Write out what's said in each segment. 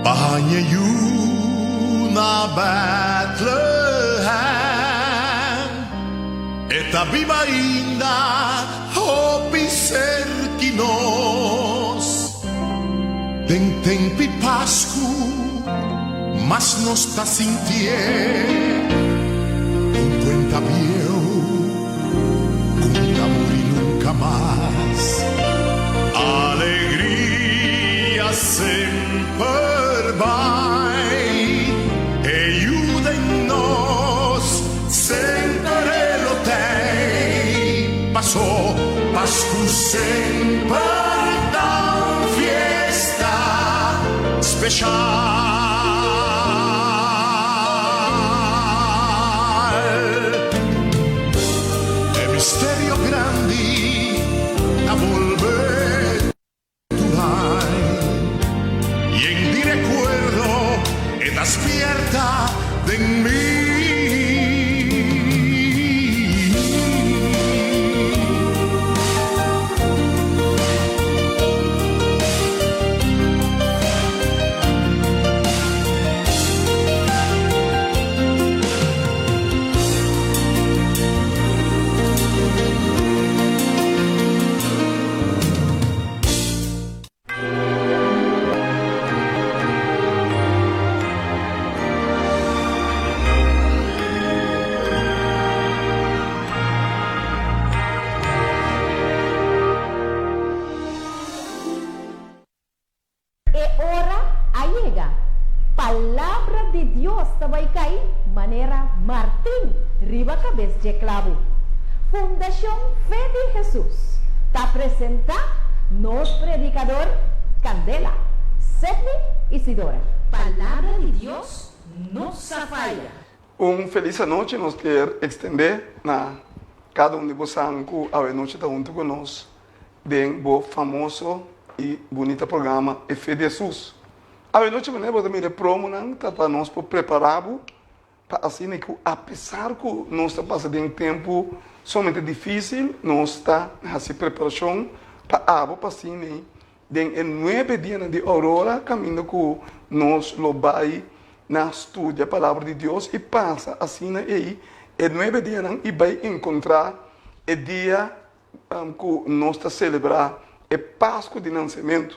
Pa haña yu na Bethlehem. E ta biba ainda hopi serki nos. Den temp'i Pasku mas nos ta sintié. Un kuenta bieu ku ta muri nunka mas. Alegria semper bai, e yu den nos semper e lo tei. Paso Pasku semper ta un fiesta special. E misterio grandi ta bolbe tur ai. Yen di recuerdo e ta spierta den mi. E ora a yega. Palabra di Dios ta bai kai manera martin riba kabes dje klabu. Fundashon Fe di Hesus ta presentá nos predikador Candela, Sedney Isidora. Palabra di Dios no sa faya. Un felis anochi nos kier extende na cada un di bosan cu awe nochi ta hunto cu nos den bo famoso y bunita programa E Fe di Hesus. Awe nochi manera bo ta mira e promonan ta pa nos por prepara bo pa asina cu apesar cu nos ta pasa den tempo sumamente dificil nos ta haci preparacion pa abo pa asina den e nuebe dianan di aurora caminda cu nos lo bay na studia palabra di Dios y pasa asina ey e nuebe dianan y bay encontra e dia ku nos ta selebrá e Pasku di Nansementu.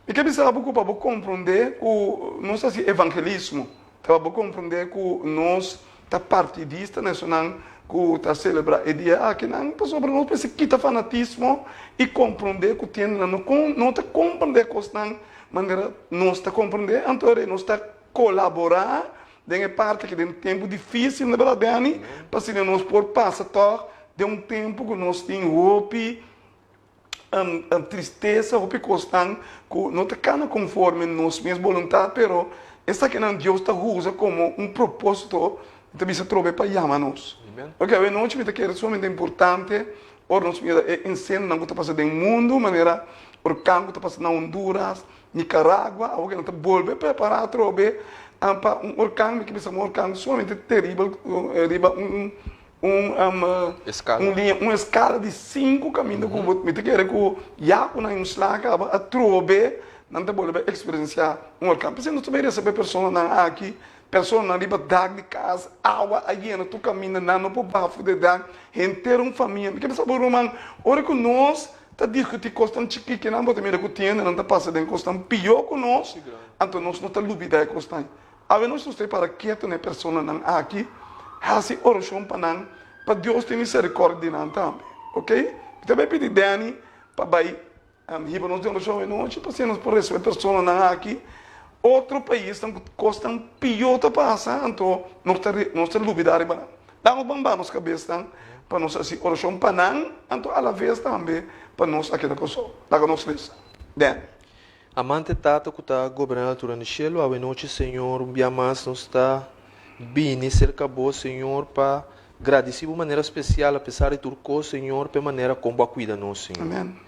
Mi ke bisa bo ku pa bo komprondé ku nos ta hasi evangelismo, ta pa bo komprondé ku nos ta partidista na esunnan ku ta selebrá e dia akinan, pasobra nos mester kita fanatismo i komprondé ku tiendenan no no ta komprondé kosnan manera nos ta komprondé, anto ora nos ta kolaborá den e parti aki den tempu difísil, no berdad Benny? Pa asina nos por pasa tòg den un tempu ku nos tin hopi tristesa, hopi kosnan ku no ta kana konforme nos mes boluntat, pero esakinan Dios ta usa komo un propósito, mi ta bisa atrobe pa yama nos. Oke, awe nochi mi ta kere sumamente importante ora nos mira e insendonan ku ta pasa den mundu, manera orkan ku ta pasa na Honduras, Nicaragua, awor ke nan ta bolbe prepará atrobe pa un orkan, mi ke bisa un orkan sumamente teribel riba un un un liña, un eskala di sinku kaminda ku bo, mi ta kere ku ya ku nan sla kaba atrobe nan ta bolbe eksperensiá un orkan. P'esei nos ta bai resa pa e personanan aki, personanan riba dak di kas, awa a yena tur kaminda, nan no por baha for di e dak, henter un famia. Mi ke bisa bo ruman, ora ku nos Ta diskutí kosnan chikí kinan bo ta mira ku tiendenan ta pasa den kosnan pió ku nos, anto nos no ta lubidá e kosnan. Awe nos nos ta para ketu na e personanan aki, hasi orashon pa nan, pa Dios tin miserikòrdia di nan tambe. Ok? Mi ta bai pidi Danny pa bai hiba nos den orashon awe nochi pa asina nos por resa pa e personanan aki. Otro paisnan ku kosnan pió ta pasa, anto nos ta nos ta lubidá riba nan. Damos ban baha nos kabesnan pa nos hasi orashon pa nan, anto alaves tambe pa nos aki na Kòrsou. Laga nos resa. Den. Amante Tata ku ta goberná altura di shelu, awe nochi, Señor, un bia mas nos ta bini serka Bo, Señor, pa gradisí Bo manera spesial, apesar di tur kos, Señor, pa e manera kon Bo a kuida nos, Señor. Amen.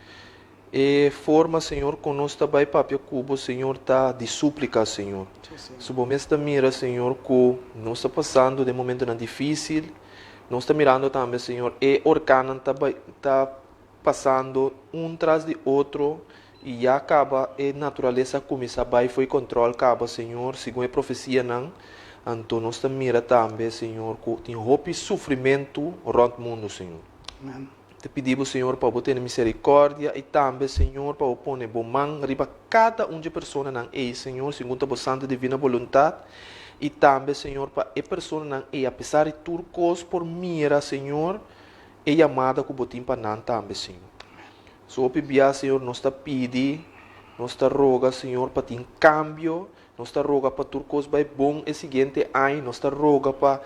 E forma, Señor, kon nos ta bai papia ku Bo, Señor, ta di súplika, Señor. Su Bo mes ta mira, Señor, ku nos ta pasando den momentonan difísil. Nos ta mirando tambe, Señor, e orkannan ta bai, ta pasando un tras di otro. I ya kaba e naturalesa a kuminsá bai fo'i kòntròl kaba, Señor, segun e profesianan. Anto nos ta mira tambe, Señor, ku tin hopi sufrimentu rònt mundu, Señor. Ta pidi Bo, Señor, pa Bo tene miserikòrdia i tambe, Señor, pa Bo pone Bo man riba kada un dje personanan ei, Señor, segun ta Bo santa i divina boluntat. I tambe, Señor, pa e personanan ei, apesar di tur kos, por mira, Señor, e yamada ku Bo tin pa nan tambe, Señor. So hopi bia, Señor, nos ta pidi, nos ta roga, Señor, pa tin kambio, nos ta roga pa tur kos bai bon e siguiente aña, nos ta roga pa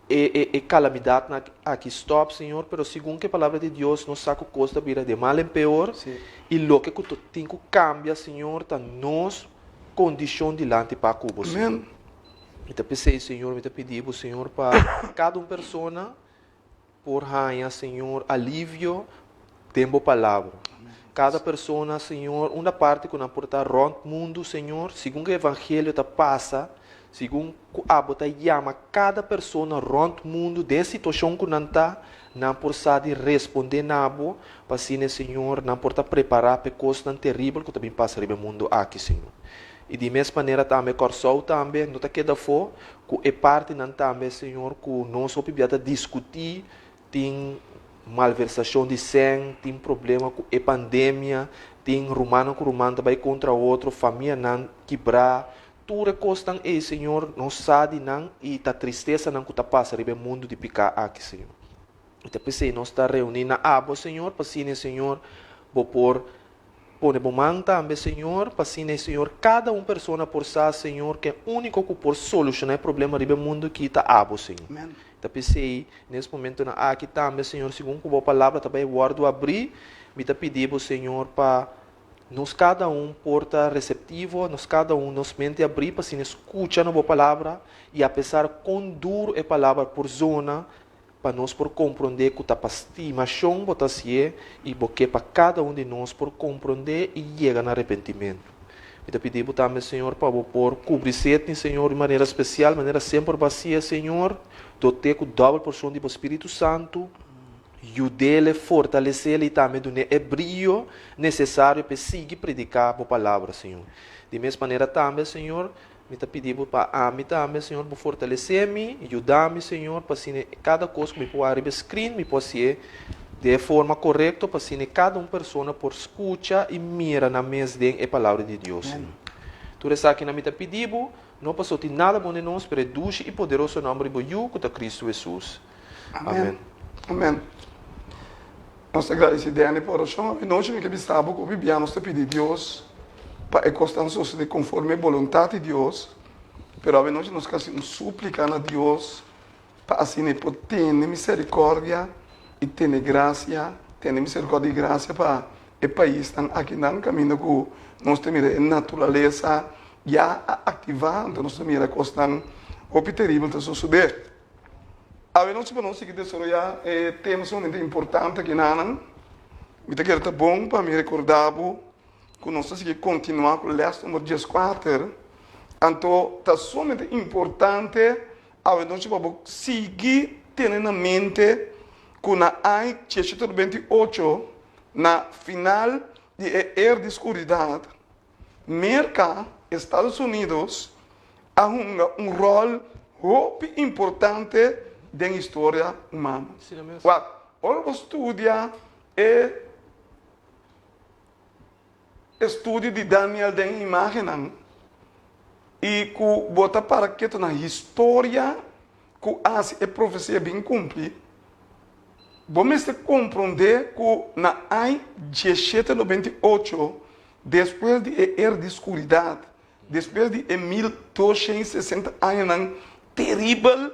e e e kalamidatnan aki stòp, Señor, pero segun ku e Palabra di Dios nos sa ku kos ta bira de mal en peor, i loke ku tin ku kambia, Señor, ta nos kondishon dilanti pa ku Bo, Señor. Mi ta p'esei, Señor, mi ta pidi Bo, Señor, pa kada un persona por haña, Señor, alivio den Bo Palabra. Kada persona, Señor, unda parti ku nan por ta rònt mundu, Señor, segun ku e evangelio ta pasa, segun ku Abo ta yama kada persona rònt mundu den e situashon ku nan ta, nan por sa di respondé na Bo, pa asina, Señor, nan por ta prepará pa e kosnan teribel ku ta bin pasa riba e mundu aki, Señor. I di mes manera tambe Kòrsou tambe no ta keda afó, Ku e partinan tambe, Señor, ku nos hopi bia ta diskutí, tin malversashon di sèn, tin problema ku e pandemia, tin rumannan ku ruman ta bai kontra otro, famianan kibrá, tur e kosnan ei, Señor, nos sa di nan i ta tristesanan ku ta pasa riba e mundu di piká aki, Señor. I ta p'esei nos ta reuní na Abo, Señor, pa asina, Señor, Bo por Pone bo man tambe, Señor, pa asina e Señor cada un persona por sa, Señor, ken unico cu por soluciona e problema riba e mundo aki ta Abo, Señor. Amen. Ta p'esey, nes momentonan aki tambe, Señor, segun cu Bo palabra ta bay wordo abri, mi ta pidi Bo, Señor, pa nos cada un por ta receptivo, nos cada un nos mente abri pa asina scucha na Bo palabra, y apesar con duro e palabra por zona, Pa nos por komprondé ku ta pa stimashon bo ta hasié i bo ke pa kada un di nos por komprondé i yega na arepentimentu. Mi ta pidi bo tambe, Señor, pa bo por kubri Sidney, Señor, di manera spesial, manera semper bo hasié, Señor, dot'é ku dòbel porshon di bo Spiritu Santu, yud'é, fortales'é i tambe dun'é e brio nesesario p'e sigui prediká bo palabra, Señor. Di mes manera tambe, Señor, Mi ta pidi Bo pa ami tambe, Señor, Bo fortalesé mi, yuda mi, Señor, pa asina kada kos ku mi por wak riba e screen, mi por hasié den e forma korekto, pa asina kada un persona por skucha i mira nan mes den e Palabra di Dios, Señor. Tur esakinan mi ta pidi Bo, no pasobra tin nada bon den nos, pero e dushi i poderoso nòmber di Bo Yu, ku ta Kristu Hesus. Amen. Amen. Nos ta gradisí Danny pa orashon. Anochi mi ke bisa bo ku hopi bia nos ta pidi Dios pa e kosnan sosodé konforme e boluntat di Dios, pero avenochi nos ke hasi un súplika na Dios pa asina e por tene miserikòrdia i tene grasia, tene miserikòrdia i grasia pa e paisnan akinan kaminda ku nos ta mira e naturalesa ya a aktivá, anto nos ta mira kosnan hopi teribel ta sosodé. Awe nochi pa nos sigui desaroyá e tema sumamente importante aki nanan. Mi ta kere ta bon pa mi rekordá bo ku nos ta sigui kontinuá ku lès number dieskuater. Anto ta sumamente importante awe nochi pa bo sigui tene na mente ku na aña diesshete 28, na final di e era di skuridat, Merka, Estados Unidos, a hunga un ròl hopi importante den historia humano. Wak, ora bo studia e estudio di Daniel den imágennan i ku bo ta para ketu na historia ku hasi e profesia bin kumpli, bo mester komprondé ku na aña diesshete 98, despues di e era di skuridat, Despues di e 1260 añanan teribel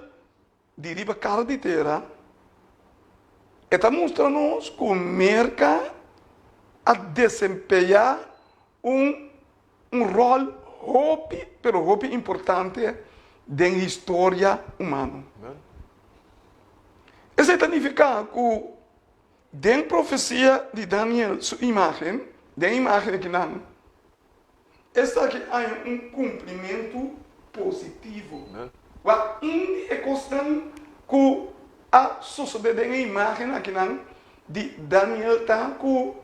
di riba kara di tera, e ta mustra nos ku Merka a desempeñá un un ròl hopi pero hopi importante den historia humano. Esei ta nifiká ku den profesia di Daniel su imágen, den e imágen akinan, Esaki haña un kumplimentu positivo. Wak un di e kosnan ku a sosodé den e imágen akinan di Daniel ta ku.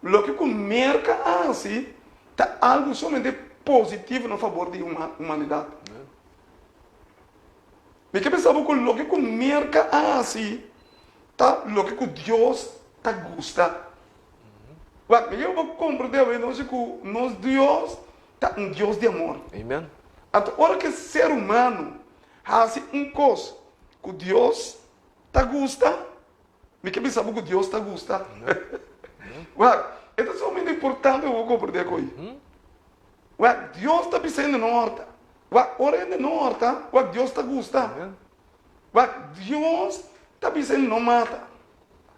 Loke ku Merka a hasi ta algu sumamente positivo na fabor di humanidat. Mi ke bisa bo ku loke ku Merka a hasi ta loke ku Dios ta gusta. Wak, mi ke bo komprendé awe nochi ku nos Dios ta un Dios di amor. Anto ora ku e ser humano hasi un kos ku Dios ta gusta, Mi ke bisa bo ku Dios ta gusta. Wak, e ta sumamente importante pa bo komprendé ko'i. Wak, Dios ta bisa hende no hòrta. Wak, ora hende no hòrta, wak, Dios ta gusta. Wak, Dios ta bisa hende no mata.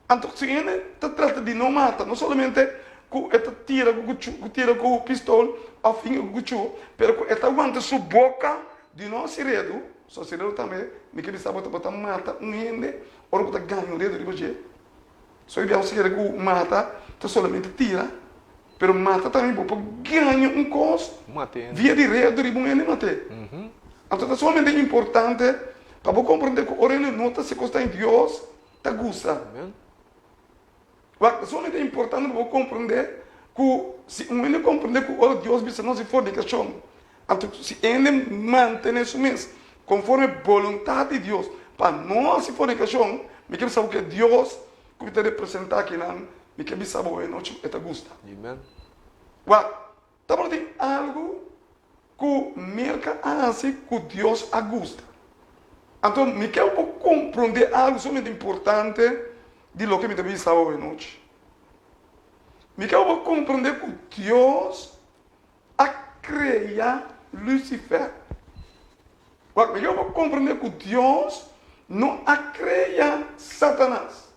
Anto si hende ta trata di no mata, no solamente ku e ta tira ku kuchú, ku tira ku pistol òf hinka ku kuchú, pero ku e ta wanta su boka di no hasi redu, so hasi redu tambe, mi ke bisa bo ta bo ta mata un hende Ora ku ta gaña un redu riba dje, so e biaha si kere ku mata ta solamente tira, pero mata tambe bo por gaña un kos via di redu riba un hende mat'é. Anto ta sumamente importante pa bo komprende ku ora hende no ta hasi kos tan Dios ta gusta. Wak, ta sumamente importante pa bo komprende ku si un hende komprende ku ora Dios bisa nos di fornikashon, anto si e hende mantené su mes konforme boluntat di Dios pa no hasi fornikashon, mi ke bisa bo ku e Dios ku mi ta representá akinan, mi ke bisa bo e nochi e ta gusta. Wak, tabatin algu Ku Merka a hasi ku Dios a gusta. Anto mi ke bo komprondé algu sumamente importante di loke mi ta bisa awe nochi. Mi ke bo komprondé ku Dios a krea Lucifer. Wak, mi ke bo komprondé ku Dios no a krea Satanas.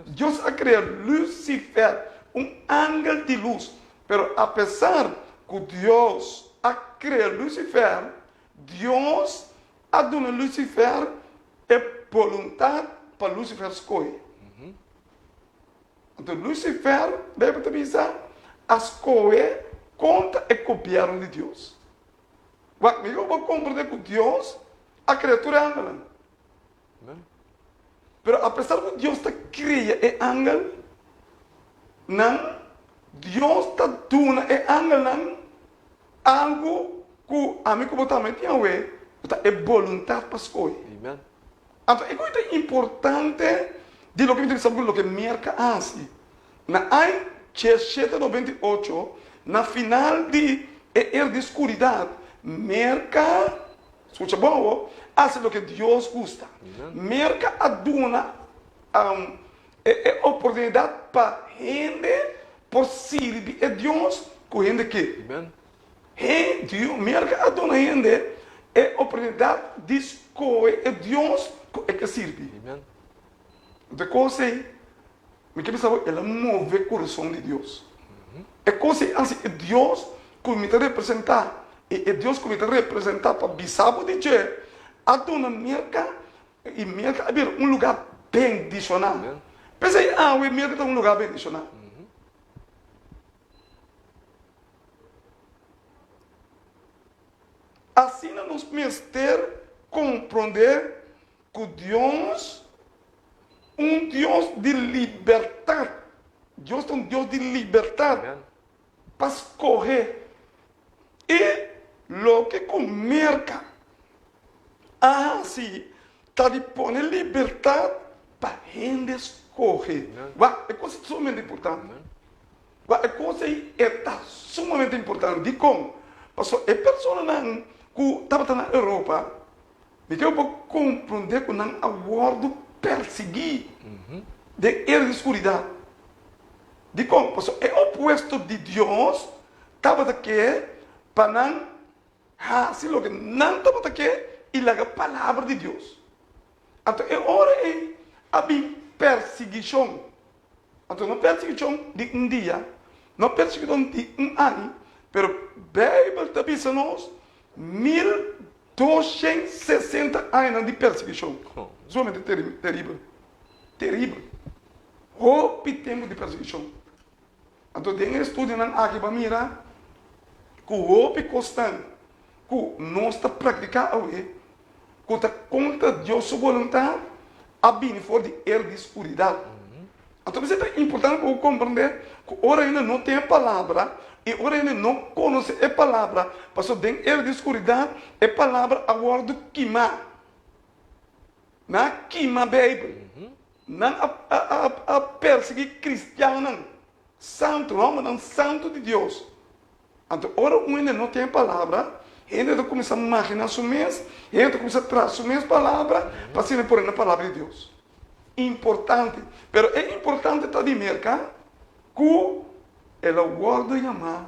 Dios a krea Lucifer, un angel di lus. Pero apesar ku Dios a krea Lucifer, Dios a duna Lucifer e boluntat pa Lucifer skohe. Anto Lucifer, Beibel ta bisa, a skohe kontra e gobièrnu di Dios. Wak, mi ku bo komprendé ku Dios a krea tur e angelnan. Pero apesar ku Dios ta kria e angelnan, Dios ta duna e angelnan algu ku ami ku bo tambe tin awe, ku ta e boluntat pa skohe. Anto e ku ta importante di loke mi ta bisa ku loke Merka a hasi. Na aña 1798, na final di e era di skuridat, Merka Skucha bon awor, hasi loke Dios gusta. Merka a duna e oportunidat pa hende por sirbi e Dios ku hende ke. Merka a duna hende e oportunidat di skohe e Dios ku e ke sirbi. Anto e kos ei, mi ke bisa bo, el a move kurason di Dios. E kos ei hasi e Dios ku mi ta representá i e Dios ku mi ta representá pa bisa bo di dje, a duna Merka i Merka a bira un lugá bendishoná. P'esei awe Merka ta un lugá bendishoná. Asina nos mester komprondé Ku Dios, un Dios di libertat. Dios ta un Dios di libertat pa skohe. I loke ku Merka a hasi ta di pone libertat pa hende skohe. Wak, e kos ta sumamente importante. Wak, e kos ei e ta sumamente importante. Dikon? Pasobra e personanan ku tabata na Europa Mi ke bo komprondé ku nan a wòrdu persiguí den era di skuridat. Dikon? Pasobra e opuesto di Dios tabata ke pa nan hasi loke nan tabata ke i laga palabra di Dios. Anto e ora ei a bin persiguishon. Anto no persiguishon di un dia, no persiguishon di un aña, pero Beibel ta bisa nos 1260 añanan di persiguishon. Sumamente teribel. Teribel. Hopi tempu di persiguishon. Anto den e estudionan aki bo a mira ku hopi kosnan ku nos ta praktiká awe ku ta kontra Dios su boluntat a bini for di era di skuridat. Anto p'esei ta importante pa bo komprendé. ku ora hende no tin e palabra i ora hende no konosé e palabra, pasobra den era di skuridat e palabra a wòrdu kimá. Nan a kima Beibel. Nan a a a persiguí kristiannan santu, hòmbernan santu di Dios. Anto ora un hende no tin e palabra, hende ta kuminsá maginá su mes, hende ta kuminsá traha su mes palabra pa asina pone na palabra di Dios. Importante. Pero e importante ta di merka ku el a wòrdu yamá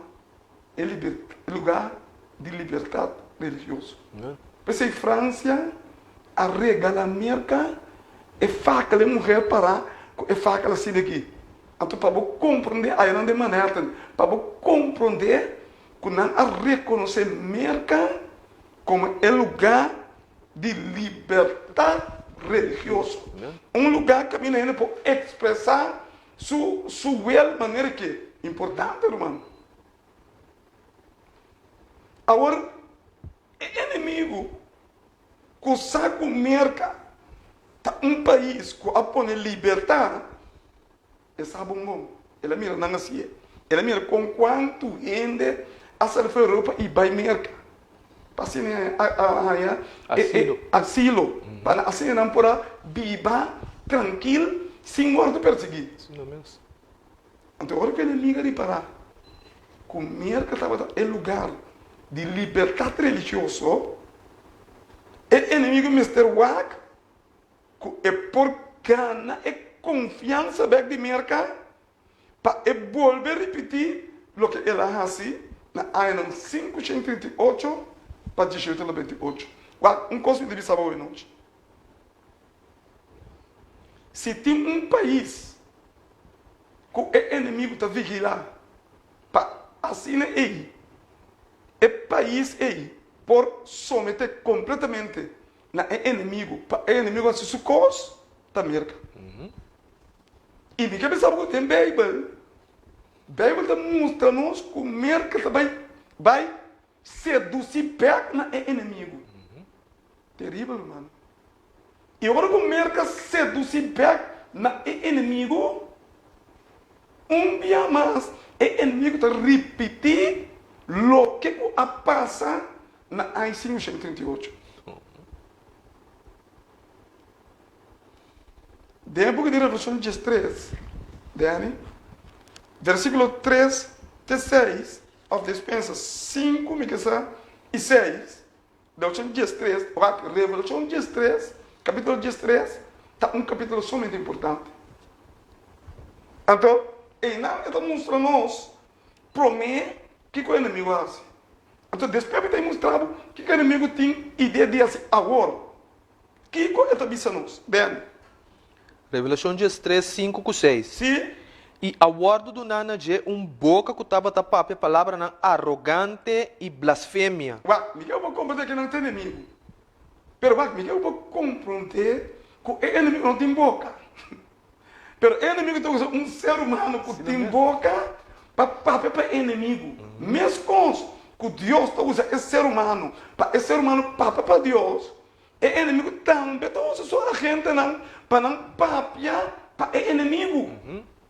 e lugá di libertat religioso. P'esei Fransia a regalá Merka e fakkel, e muher pará ku e fakkel asina aki. Anto pa bo komprondé ayanan den Manhattan, pa bo komprondé ku nan a rekonosé Merka komo e lugá di libertat religioso. Un lugá kaminda hende por ekspresá su su wil manera ke. Importante ruman. Awor e enemigu ku sa ku Merka ta un pais ku a pone libertat, e sa bon bon. El a mira nan hasié. El a mira kon kuantu hende a sali for Europa i bai Merka pa asina a haña asilo, pa asina nan por a biba trankil sin wòrdu persiguí. Anto ora ku enemigu a ripará ku Merka tabata e lugar di libertat religioso, e enemigu mester wak ku e por gana e konfiansa bèk di Merka pa e bolbe ripití loke el a hasi na añanan 538 pa 1898. Wak, un kos mi ta bisa bo awenochi. Si tin un pais ku e enemigu ta vigilá pa asina ei e pais ei por someté kompletamente na e enemigu pa e enemigu hasi su kos, ta Merka. I mi ke bisa bo ku den Beibel, Beibel ta mustra nos ku Merka ta bai bai sedusí bèk na e enemigu. Teribel, ruman. I ora ku Merka sedusí bèk na e enemigu, un bia mas e enemigu ta ripití loke ku a pasa na aña 538. Den e buki di Revelashon 13, Danny, versíkulo 3 te 6, òf despensa 5, mi ke sa, i 6, Revelashon 13, wak, Revelashon 13, kapítulo 13, ta un kapítulo sumamente importante. Anto, einan e ta mustra nos promé kiko e enemigu a hasi. Anto, despues mi ta mustra bo kiko e enemigu tin idea di hasi awor. Kiko e ta bisa nos? Ben. Revelashon 13, 5 ku 6. Sí. I a wòrdu duná na dje un boka ku tabata papia palabranan arogante i blasfemia. Wak, mi ke bo komprondé ku nan ta enemigu. Pero wak, mi ke bo komprondé ku e enemigu no tin boka. Pero e enemigu ta usa un ser humano ku tin boka pa papia pa e enemigu. Meskos ku Dios ta usa e ser humano pa e ser humano papia pa Dios, E enemigu tambe ta usa su agentenan pa nan papia pa e enemigu.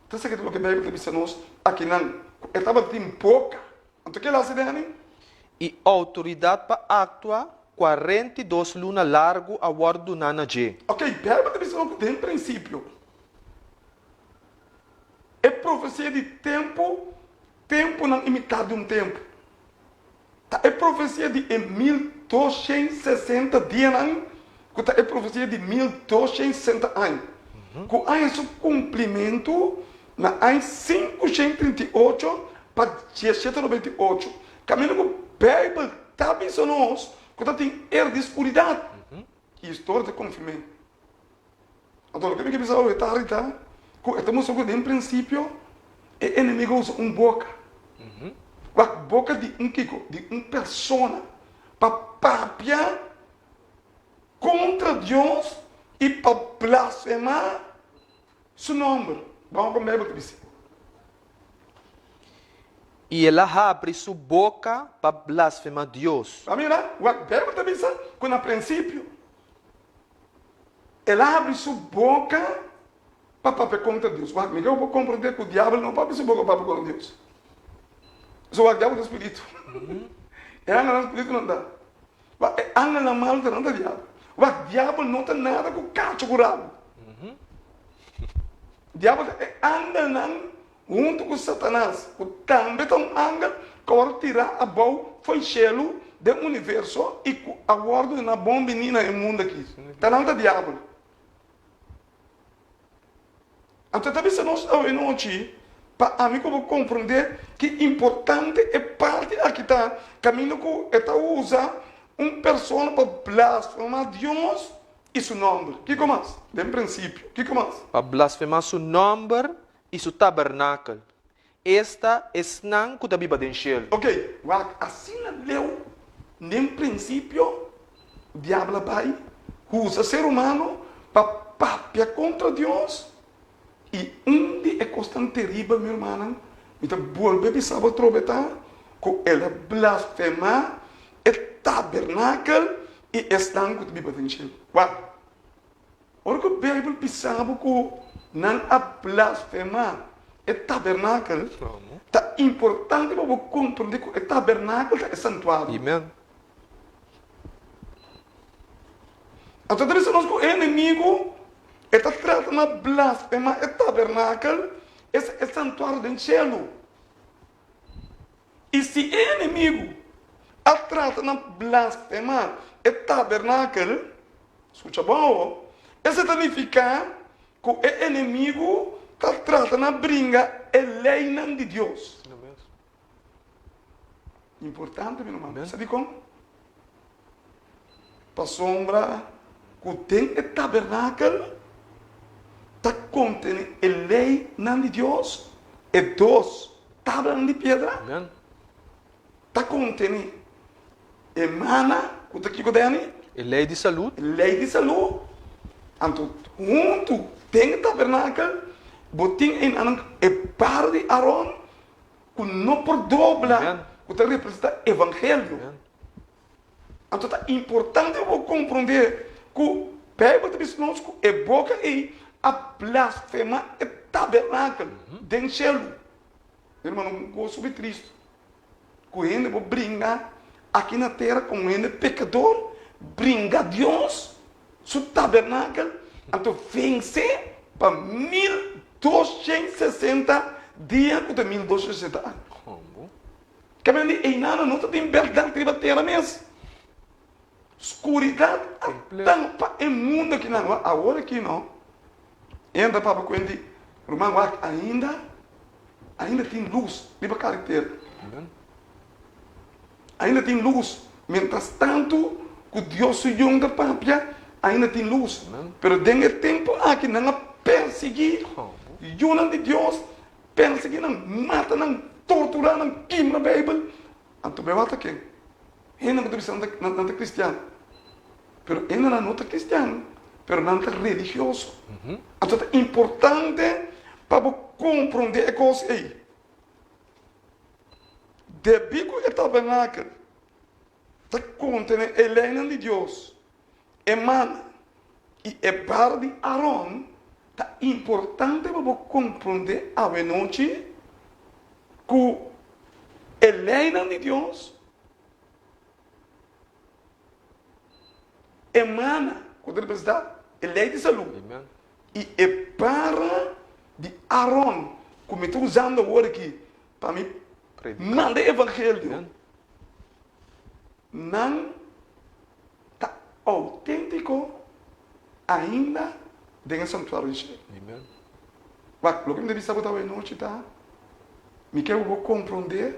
Ta esaki ta loke Beibel ta bisa nos akinan, ku e tabatin boka. Anto ke el hasi, Danny? I outoridat pa aktua 42 luna largu a wòrdu duná na dje. Oke, Beibel ta bisa nos ku den prinsipio e profesia di tempu, tempunan i mitat di un tempu. Ta e profesia di e 1260 dianan ku ta e profesia di 1260 aña, ku aña su kumplimentu na aña 538 pa 1798, kaminda ku Beibel ta bisa nos ku ta tin era di skuridat. I historia ta konfirm'é. Anto loke mi ke bisa awe tardi ta ku e ta mustra ku den prinsipio e enemigo a usa un boka. Wak, boka di un kiko? Di un persona pa papia kontra Dios i pa blasfemá su nòmber. Ban wak kon Beibel ta bisa. I el a habri su boka pa blasfemá Dios. A mira, wak, Beibel ta bisa ku na prinsipio. El a habri su boka. pa papia kontra Dios. Wak, mi ke bo por komprondé ku diabel no papia su boka pa papia kontra Dios. So wak, diabel ta spiritu. E angelnan spiritu nan ta. Wak, e angelnan malu ta nan ta diabel. Wak, diabel no ta nada ku kacho ku rabu. Diabel ta e angelnan huntu ku Satanas, ku tambe ta un angel ku a wòrdu tirá abou fo'i shelu den universo i ku a wòrdu na bon biní na e mundu aki. Ta nan ta diabel. Anto ta bisa nos awe nochi pa ami ku bo komprondé ki importante e parti aki ta, kaminda ku e ta usa un persona pa blasfemá Dios i su nòmber. Kiko mas? Den prinsipio, kiko mas? Pa blasfemá su nòmber i su tabernakel, esta, esnan ku ta biba den shelu. Oke, wak, asina leu den prinsipio Diabel a bai usa ser humano pa papia kontra Dios, i un di e kosnan teribel, mi rumannan, mi ta bolbe bisa bo atrobe ta ku el a blasfemá e tabernakel i esnan ku ta biba den shelu. Wak, Ora ku Beibel bisa bo ku nan a blasfemá e tabernakel, ta importante pa bo komprendé ku e tabernakel ta e santuario. Anto ta bisa nos ku e enemigu e ta trata na blasfemá e tabernakel, esta e santuario den shelu. I si e enemigu a trata na blasfemá e tabernakel, skucha bon awor, esei ta nifiká ku e enemigu ta trata na bringa e leinan di Dios. Importante, mi ruman. Sa dikon? Pasobra ku den e tabernakel ta kontené e leinan di Dios, e dos tablanan di piedra ta kontené e mana ku ta kiko Danny? E lei di salú. E lei di salú. Anto huntu den e tabernakel bo tin einan e bara di Aron ku no por dobla ku ta representá evangelio. Anto ta importante pa bo komprondé ku Beibel ta bisa nos ku e boka ei a blasfemá e tabernakel den shelu. Mi ruman, un kos hopi tristu ku hende por bringa aki na tera komo hende pekador, bringa Dios su tabernakel, anto vensé pa 1260 dia ku ta 1260 aña. Kaminda di einana no ta tin bèrdat riba tera mes. Skuridat a tapa e mundu akinan. Wak, awor aki no. Entra papia ku hende, ruman, wak, ainda, ainda tin lus riba kara di tera. Ainda tin lus. Mientras tantu ku Dios su Yun ta papia, ainda tin lus. Pero den e tempu aki nan a persiguí yunan di Dios. Persegui nan, mata nan, tortura nan, kima Beibel. Anto bo wak ta ken? Hende ku ta bisa nan ta kristian, pero hendenan no ta kristian, pero nan ta religioso. Anto ta importante pa bo komprondé e kos ei. Debí ku e tabernakel ta kontené e leinan di Dios, E mana i e bar di Aron ta importante pa bo komprondé awenochi ku e leinan di Dios, e mana ku ta representá e lei di salú i e bara di Aron ku mi ta usando awor aki pa mi manda e evangelio, nan ta outéntiko ainda den e santuario di shelu. Wak, loke mi ta bisa bo ta awe nochi ta, mi ke bo komprondé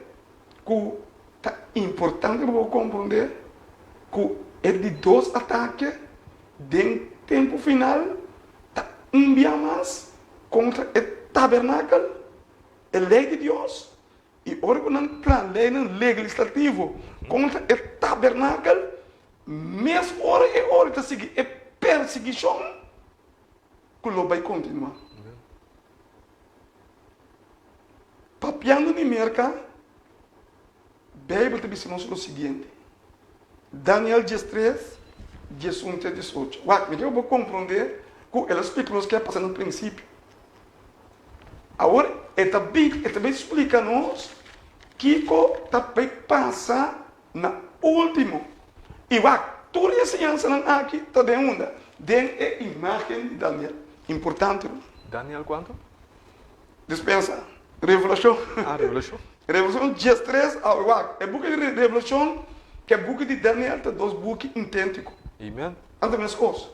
ku ta importante pa bo komprondé ku e di dos atake den tempu final ta un bia mas kontra e tabernakel, e lei di Dios, I ora ku nan traha leinan legislativo kontra e tabernakel, mes ora e ora ta sigui e persiguishon ku lo bai kontinuá. Papiando di Merka, Beibel ta bisa nos lo siguiente, Daniel 13, 11 te 18. Wak, mi ke bo komprondé ku el a splika nos ke a pasa na prinsipio. Awor e ta bin, e ta bin splika nos kiko ta bai pasa na último. I wak, tur e enseñansanan aki ta den unda? Den e imágen di Daniel. Importante, ruman. Daniel kuantu? Dispensa. Revelashon. Ah, Revelashon. Revelashon diestres, awor wak, e buki di Revelashon ku e buki di Daniel ta dos buki inténtiko. Amen. Nan ta meskos.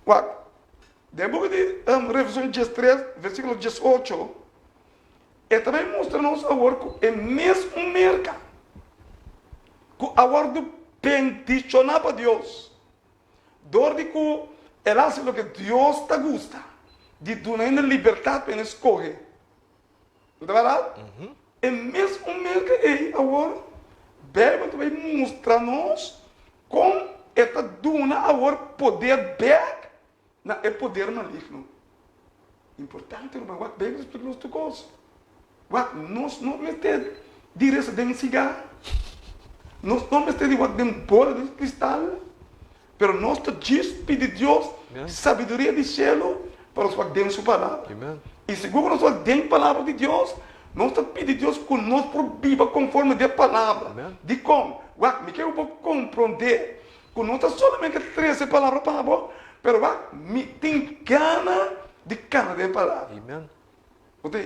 Wak, den e buki di Revelashon diestres, versíkulo diesocho, e ta bai mustra nos awor ku e mesun Merka ku a wòrdu bendishoná pa Dios dor di ku el a hasi loke Dios ta gusta, di duna hende libertat pa hende skohe. No ta bèrdat? E mesun Merka ei awor Beibel ta bai mustra nos kon e ta duna awor poder bèk na e poder maligno. Importante ruman, wak Beibel ta splika nos tur kos. Wak, nos no mester di resa den siga, nos no mester di wak den bola di kristal, pero nos ta djis pidi Dios sabiduria di shelu pa nos wak den su Palabra. I segun ku nos wak den Palabra di Dios, nos ta pidi Dios ku nos por biba konforme di e Palabra. Dikon? Wak, mi ke ku bo komprondé Ku no ta solamente trese palabra pa bo, pero wak, mi tin gana di kana den palabra. Amen. Bo ta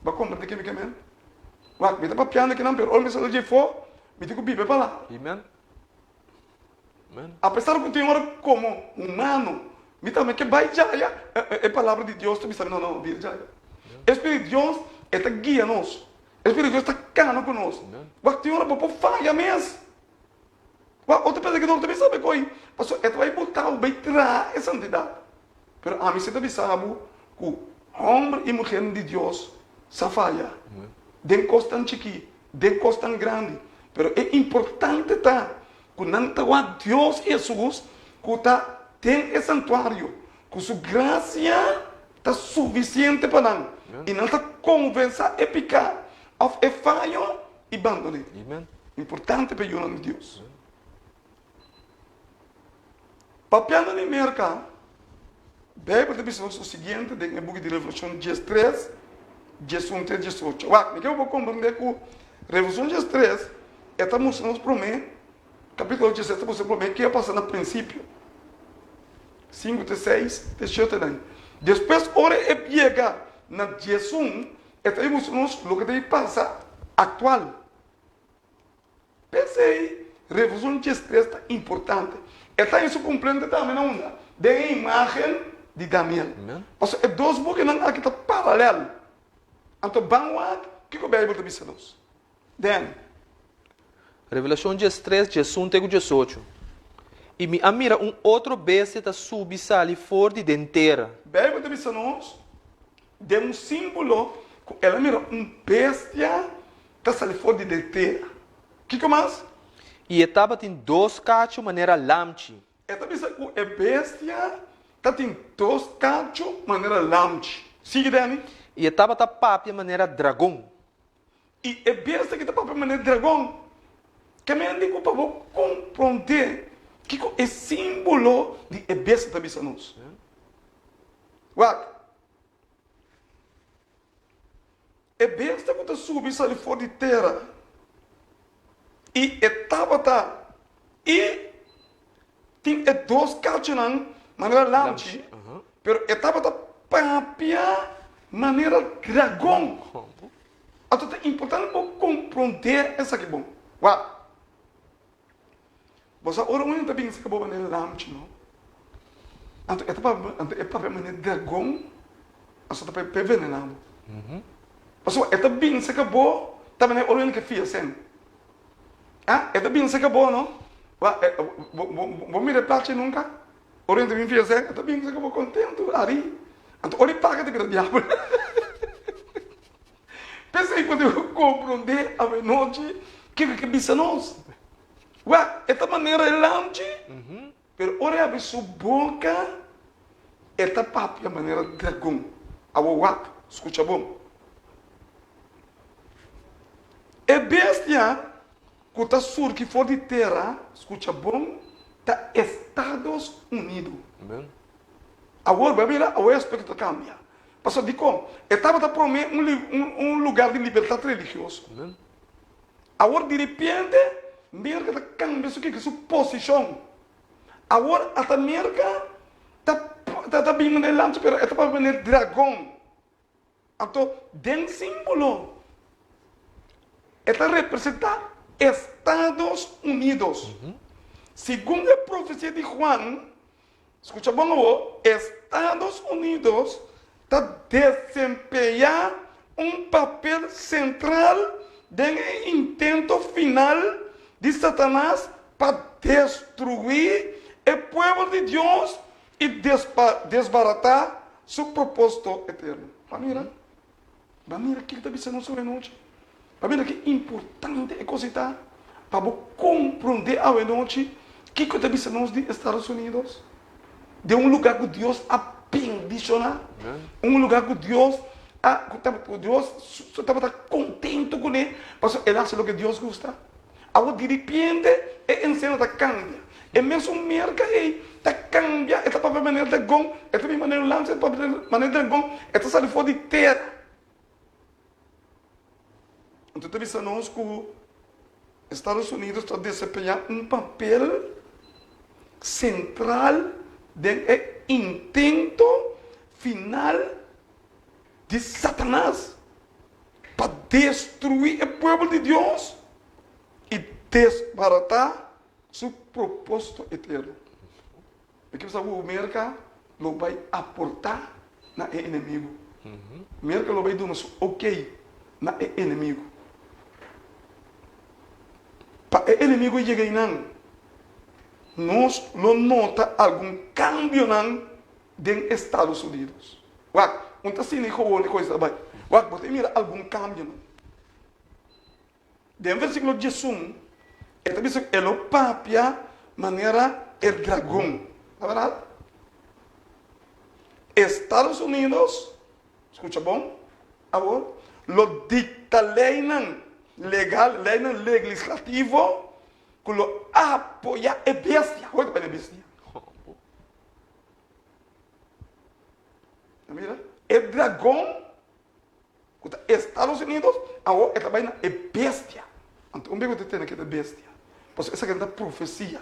bo a komprende ke mi ke men? Wak, mi ta papiando kinan, pero ora mi sali dje afó, mi tin ku biba e palabra. Amen. Amen. Apesar ku tin ora komo humano mi tambe ke bai djaya, e palabra di Dios ta bisa mi, no, no, bira djaya. E Spiritu di Dios e ta guia nos. E Spiritu di Dios ta kana ku nos. Wak, tin ora bo por faya mes. Wak, otro predikador ta bisa bo koe, pasobra e ta bai bota bo bai traha e santidat. Pero ami si ta bisa bo ku hòmber i muhernan di Dios sa faya den kosnan chikí, den kosnan grandi, pero e importante ta ku nan ta wak Dios i Hesus ku ta den e santuario, ku su grasia ta sufisiente pa nan i nan ta konfesá e piká òf e fayo i bandon'é. Importante pa e yunan di Dios. Papiando di Merka, Beibel ta bisa nos lo siguiente den e buki di Revelashon diestres, diesun te diesocho. Wak, mi ke bo komprendé ku Revelashon diestres e ta mustra nos promé, kapítulo diestres ta mustra promé ke a pasa na prinsipio, sinku te seis te shete nan. Despues ora e yega na diesun, E ta mustra nos loke ta pasa aktual. P'esei, Revolushon diestres ta importante. E ta su kumplente tambe na unda? Den e imágen di Daniel. Pasobra e dos bukinan aki ta paralel. Anto ban wak kiko Beibel ta bisa nos. Den. Revelashon diestres, diesun te ku diesocho. I mi a mira un otro bestia ta subi sali for di den tera. Beibel ta bisa nos den un símbolo ku el a mira un bestia ta sali for di den tera. Kiko mas? I e tabatin dos kachu manera lamchi. E ta bisa ku e bestia ta tin dos kachu manera lamchi. Sigui, Danny. I e tabata papia manera dragon. I e bestia ki ta papia manera dragon. Ke men di ku pa bo komprondé kiko e símbolo di e bestia ta bisa nos. Wak. E bestia ku ta subi sali for di tera, i e tabata i tin e dos kachunan manera lamchi, pero e tabata papia manera dragon. Anto ta importante bo komprondé esaki bon. Wak. Bo sa ora un hende ta bin saka bo manera lamchi no, anto e ta papia anto e papia manera dragon pasobra ta pa e venena bo. Pasobra e ta bin saka bo ta manera ora un hende ke fia sen. Ah, e ta bin saka bo no, bo bo bo mira e plachi nunka? Ora un hende ta bin fia sen e ta bin saka bo kontentu, ari. Anto ora e paga ta bira diabel. P'esei bo debe komprondé awenochi kiko ke bisa nos. Wak, e ta manera e lamchi, pero ora e habri su boka, e ta papia manera dragon. Awor wak, skucha bon. E bestia ku ta surgi for di tera, skucha bon, ta Estados Unido. Awor, bo a mira, awor e aspekto ta kambia. Pasobra dikon? E tabata promé un lugar di libertat religioso. Awor diripiente Merka ta kambia su kiko? Su posishon. Awor ata Merka ta ta bin manera lamchi pero e ta papia manera dragon. Anto den simbolo e ta representa Estados Unidos. Segun e profesia di Juan, skucha bon awor, Estados Unidos ta desempeñá un papel sentral den e intento final di Satanas pa destruí e pueblo di Dios i desbaratá su propósito eterno. Ba mira, ba mira kiko ta bisa nos awenochi. Ba mira ki importante e kos ei ta pa bo komprondé awenochi kiko ta bisa nos di Estados Unidos, den un lugá ku Dios a bendishoná, un lugá ku Dios a ku ku Dios tabata kontentu kuné pasobra el a hasi loke Dios gusta. Awor diripiente e ensena ta kambia. E mesun merka ei ta kambia, e ta papia manera dragon, e ta bin manera un lamchi, e ta papia manera dragon, e ta sali for di tera. Anto ta bisa nos ku Estados Unidos ta desempeñá un papel sentral den e intento final di Satanas pa destruí e pueblo di Dios i desbaratá su propósito eterno. Mi ke bisa ku Merka lo bai aportá na e enemigu. Merka lo bai duna su okey na e enemigu. Pa e enemigu yega einan, nos lo nota algun kambionan den Estados Unidos. Wak, un ta asina i gewoon e kos ta bai. Wak, bo ta mira algun kambionan. Den versíkulo diesun, e ta bisa ku e lo papia manera e dragon. Ta bèrdat? Estados Unidos, skucha bon awor, lo dikta leinan legal, leinan legislativo ku lo apoyá e bestia. Hopi ta bai na e bestia. Ta mira? E dragon ku ta Estados Unidos, awor e ta bai na e bestia. Anto un bes ku ta tende ke ta bestia, pasobra esaki ta profesia.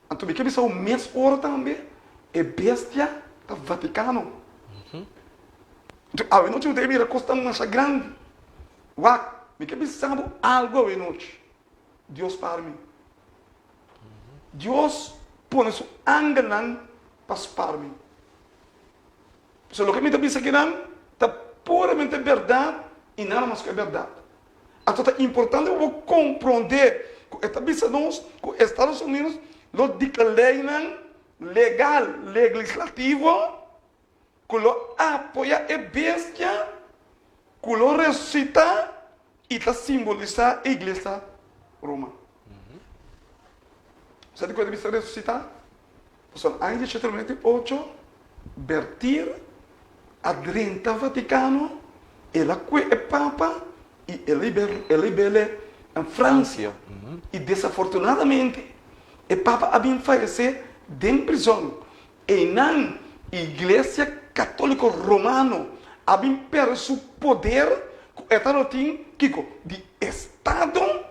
Anto mi ke bisa bo mes ora tambe, e bestia ta Vatikano. Anto awenochi bo ta mira kosnan masha grandi. Wak, mi ke bisa bo algu awenochi. Dios spar mi. Dios pone su angelnan pa spar mi. Pasobra loke mi ta bisa kinan ta puramente bèrdat i nada mas ku e bèrdat. Anto ta importante pa bo komprondé ku e ta bisa nos ku Estados Unidos lo dikta leinan legal, legislativo, ku lo apoyá e bestia ku lo resusitá i ta simbolisá e iglesia Roma. Sa di ku e ta bisa resusitá? Pasobra aña dieshocho noventa i ocho, Bertir a drenta Vatikano, el a kue e Papa i el a hib'el na Fransia. I desafortunadamente e Papa a bin fayesé den prizòn. Einan Iglesia Katóliko Romano a bin pèrdè su poder ku e tabatin kiko? Di estado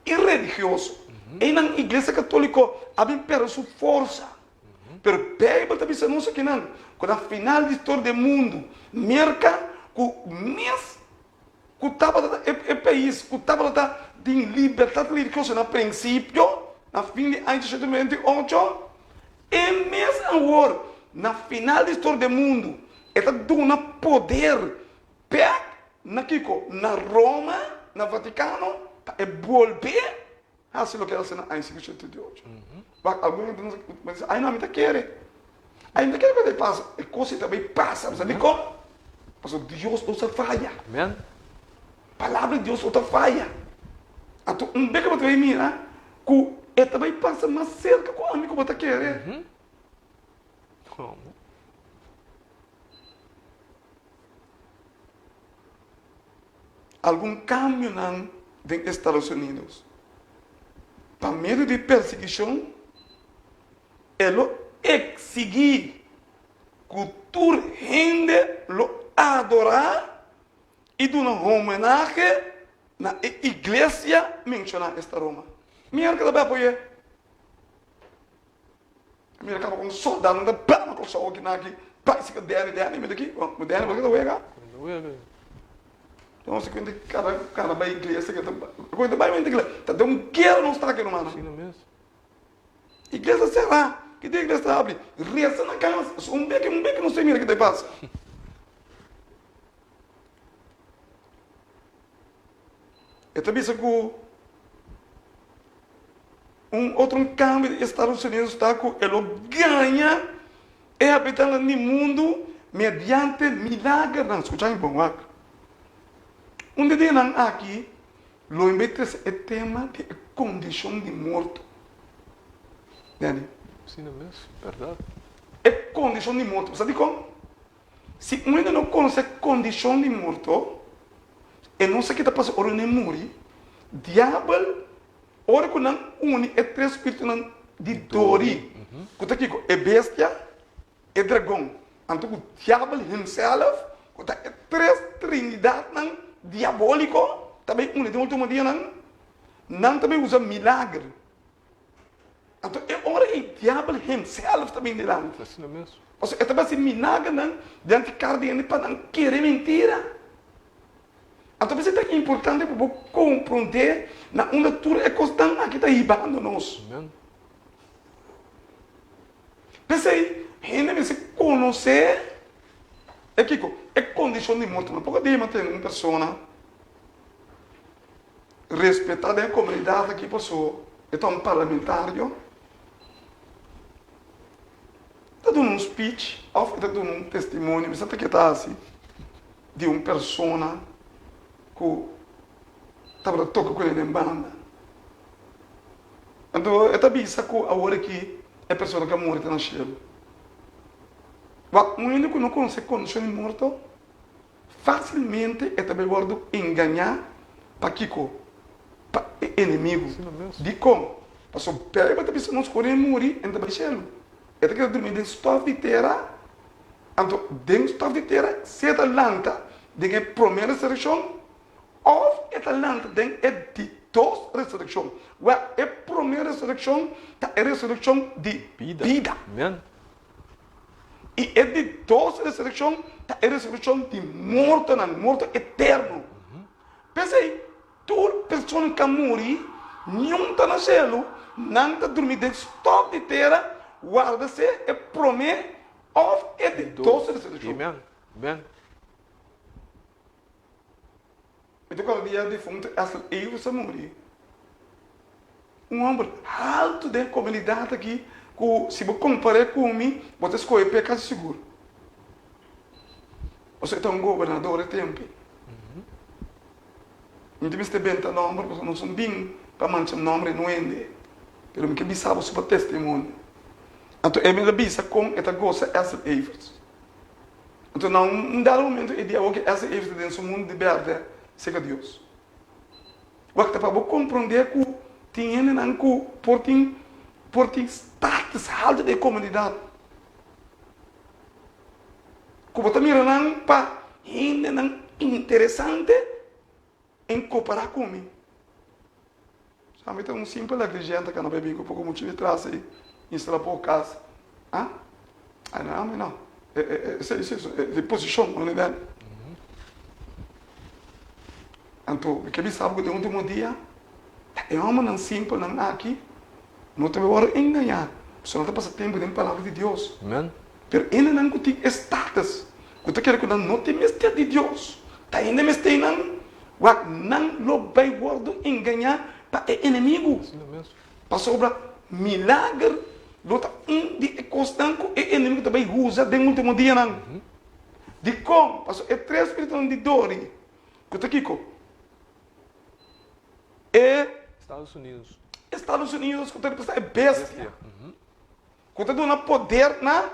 i religioso. Einan Iglesia Katóliko a bin pèrdè su forsa. Pero Beibel ta bisa nos akinan ku na final di historia di e mundu, Merka ku mes ku tabata e pais ku tabata tin libertat religioso na prinsipio, na fin di aña 1898, e mes awor na final di historia di e mundu e ta duna poder bek na kiko? Na Roma, na Vatikano, pa e bolbe hasi loke el hasi na aña 1878. Wak, algun hende ta bisa, ay no, mi ta kere. Ay, mi ta kere ku e ta pasa. E kos ei ta bai pasa. Bo sa dikon? Pasobra Dios no sa faya. Amen. Palabra di Dios no ta faya. Anto un bes ku bo ta bai mira ku e ta bai pasa mas serka ku ami ku bo ta kere. Algun kambionan den Estados Unidos. Pa medio di persiguishon e lo eksigí. ku tur hende lo adorá i duna homenahe na e iglesia menshoná, esta Roma. Merka ta bai apoy'é. Mira kaba kon soldadonan ta brama Kòrsou aki na aki bai sika Danny Danny mi ta ki bo Danny bo ta wega nos ta kuenta kada kada bai iglesia ke ta kuenta bai mente kila ta den un guera nos ta aki rumannan iglesia sera ki dia iglesia ta habri resa na kas un beke un beke nos ta mira ke ta pasa. E ta bisa ku un otro un kambio di Estados Unidos ta ku e lo gaña e habitantenan di mundu mediante milagernan. Skucha mi bon wak. Un di dianan aki lo inbei trese e tema di e kondishon di morto. Danny. Asina mes, bèrdat. E kondishon di morto. Bo sa dikon? Si un hende no konosé kondishon di morto, e no sa ke ta pasa ora nan e muri, diabel, ora ku nan uni e tres spiritunan di dori, ku ta kiko? E bestia, e dragon, anto ku diabel himself, ku ta e tres trinidatnan diabóliko, ta bai uni den ultimo dianan, nan ta bai usa milager. Anto e ora ei diabel himself ta bin dilanti. Asina mes. Pasobra e ta basi milagernan dianti kara di hende pa nan kere mentira. Anto p'esei ta importante pa bo komprondé na unda tur e kosnan aki ta hibando nos. Amen. P'esei hende mester konosé e kiko? E kondishon di morto. No poko di mantené un persona. Respetá den e komunidat aki paso e ta un parlamentario ta duna un speech òf e ta duna un testimonio mi sa ta ke ta hasi di un persona ku tabata toka kuné den banda anto e ta bisa ku awor aki e persona ku a muri ta na shelu wak un hende ku no konosé kondishon di morto. Fásilmente e ta bai wòrdu engañá. Pa kiko? Pa e enemigu. Dikon? Pasobra Beibel ta bisa nos ku ora e muri, e ta bai shelu. E ta keda durmi den stòf di tera. Anto den stòf di tera, si e ta lanta den e promé resurekshon òf e ta lanta den e di dos resurekshon. Wèl, e promé resurekshon ta e resurekshon di bida. I e di dos resurekshon ta e resurekshon di mortonan, morto eterno. P'esei, tur persona ku a muri, niun ta na shelu, nan ta drumi den stòf di tera, warda sea e promé òf e di dos resurekshon. Mi ta kòrda dia difuntu Ethel Evers a muri. Un hòmber haltu den e komunidat aki ku si bo kompar'é ku mi, bo ta skohe p'e kasi sigur. Pasobra e ta un gobernador e tempu. Mi ta mester benta nòmber pasobra nos no bin pa mancha nòmber di nuende, pero mi ke bisa bo su pa testimonio. Anto e mi ta bisa kon e ta gosa Ethel Evers. Anto na un dado momento e di awor ke Esther Evers ta den su mundu di bèrdè serka Dios. Wak ta pa bo komprondé ku tin hendenan ku por tin por tin status haltu den e komunidat ku bo ta mira nan pa hendenan interesante en kompará ku mi. Sa mi ta un simpel negligente ka na bai bin ku poko mucha di tras ei instalá poko kas. Ah? Ai no, ami no. Esei si e posishon ku nan. Anto mi ke bisa bo ku den ultimo dia ta e hòmbernan simpelnan aki no ta bai wòrdu engañá pasobra nan ta pasa tempu den palabra di Dios. Pero hendenan ku tin e status ku ta kere ku nan no tin mester di Dios, ta hende mester nan, wak nan lo bai wòrdu engañá pa e enemigu. Pasobra milager lo ta un di e kosnan ku e enemigu ta bai usa den último dianan. Dikon? Pasobra e tres spiritunan di dori, ku ta kiko? E Estados Unidos. Estados Unidos ku ta representá e bestia. Ku ta duna poder na.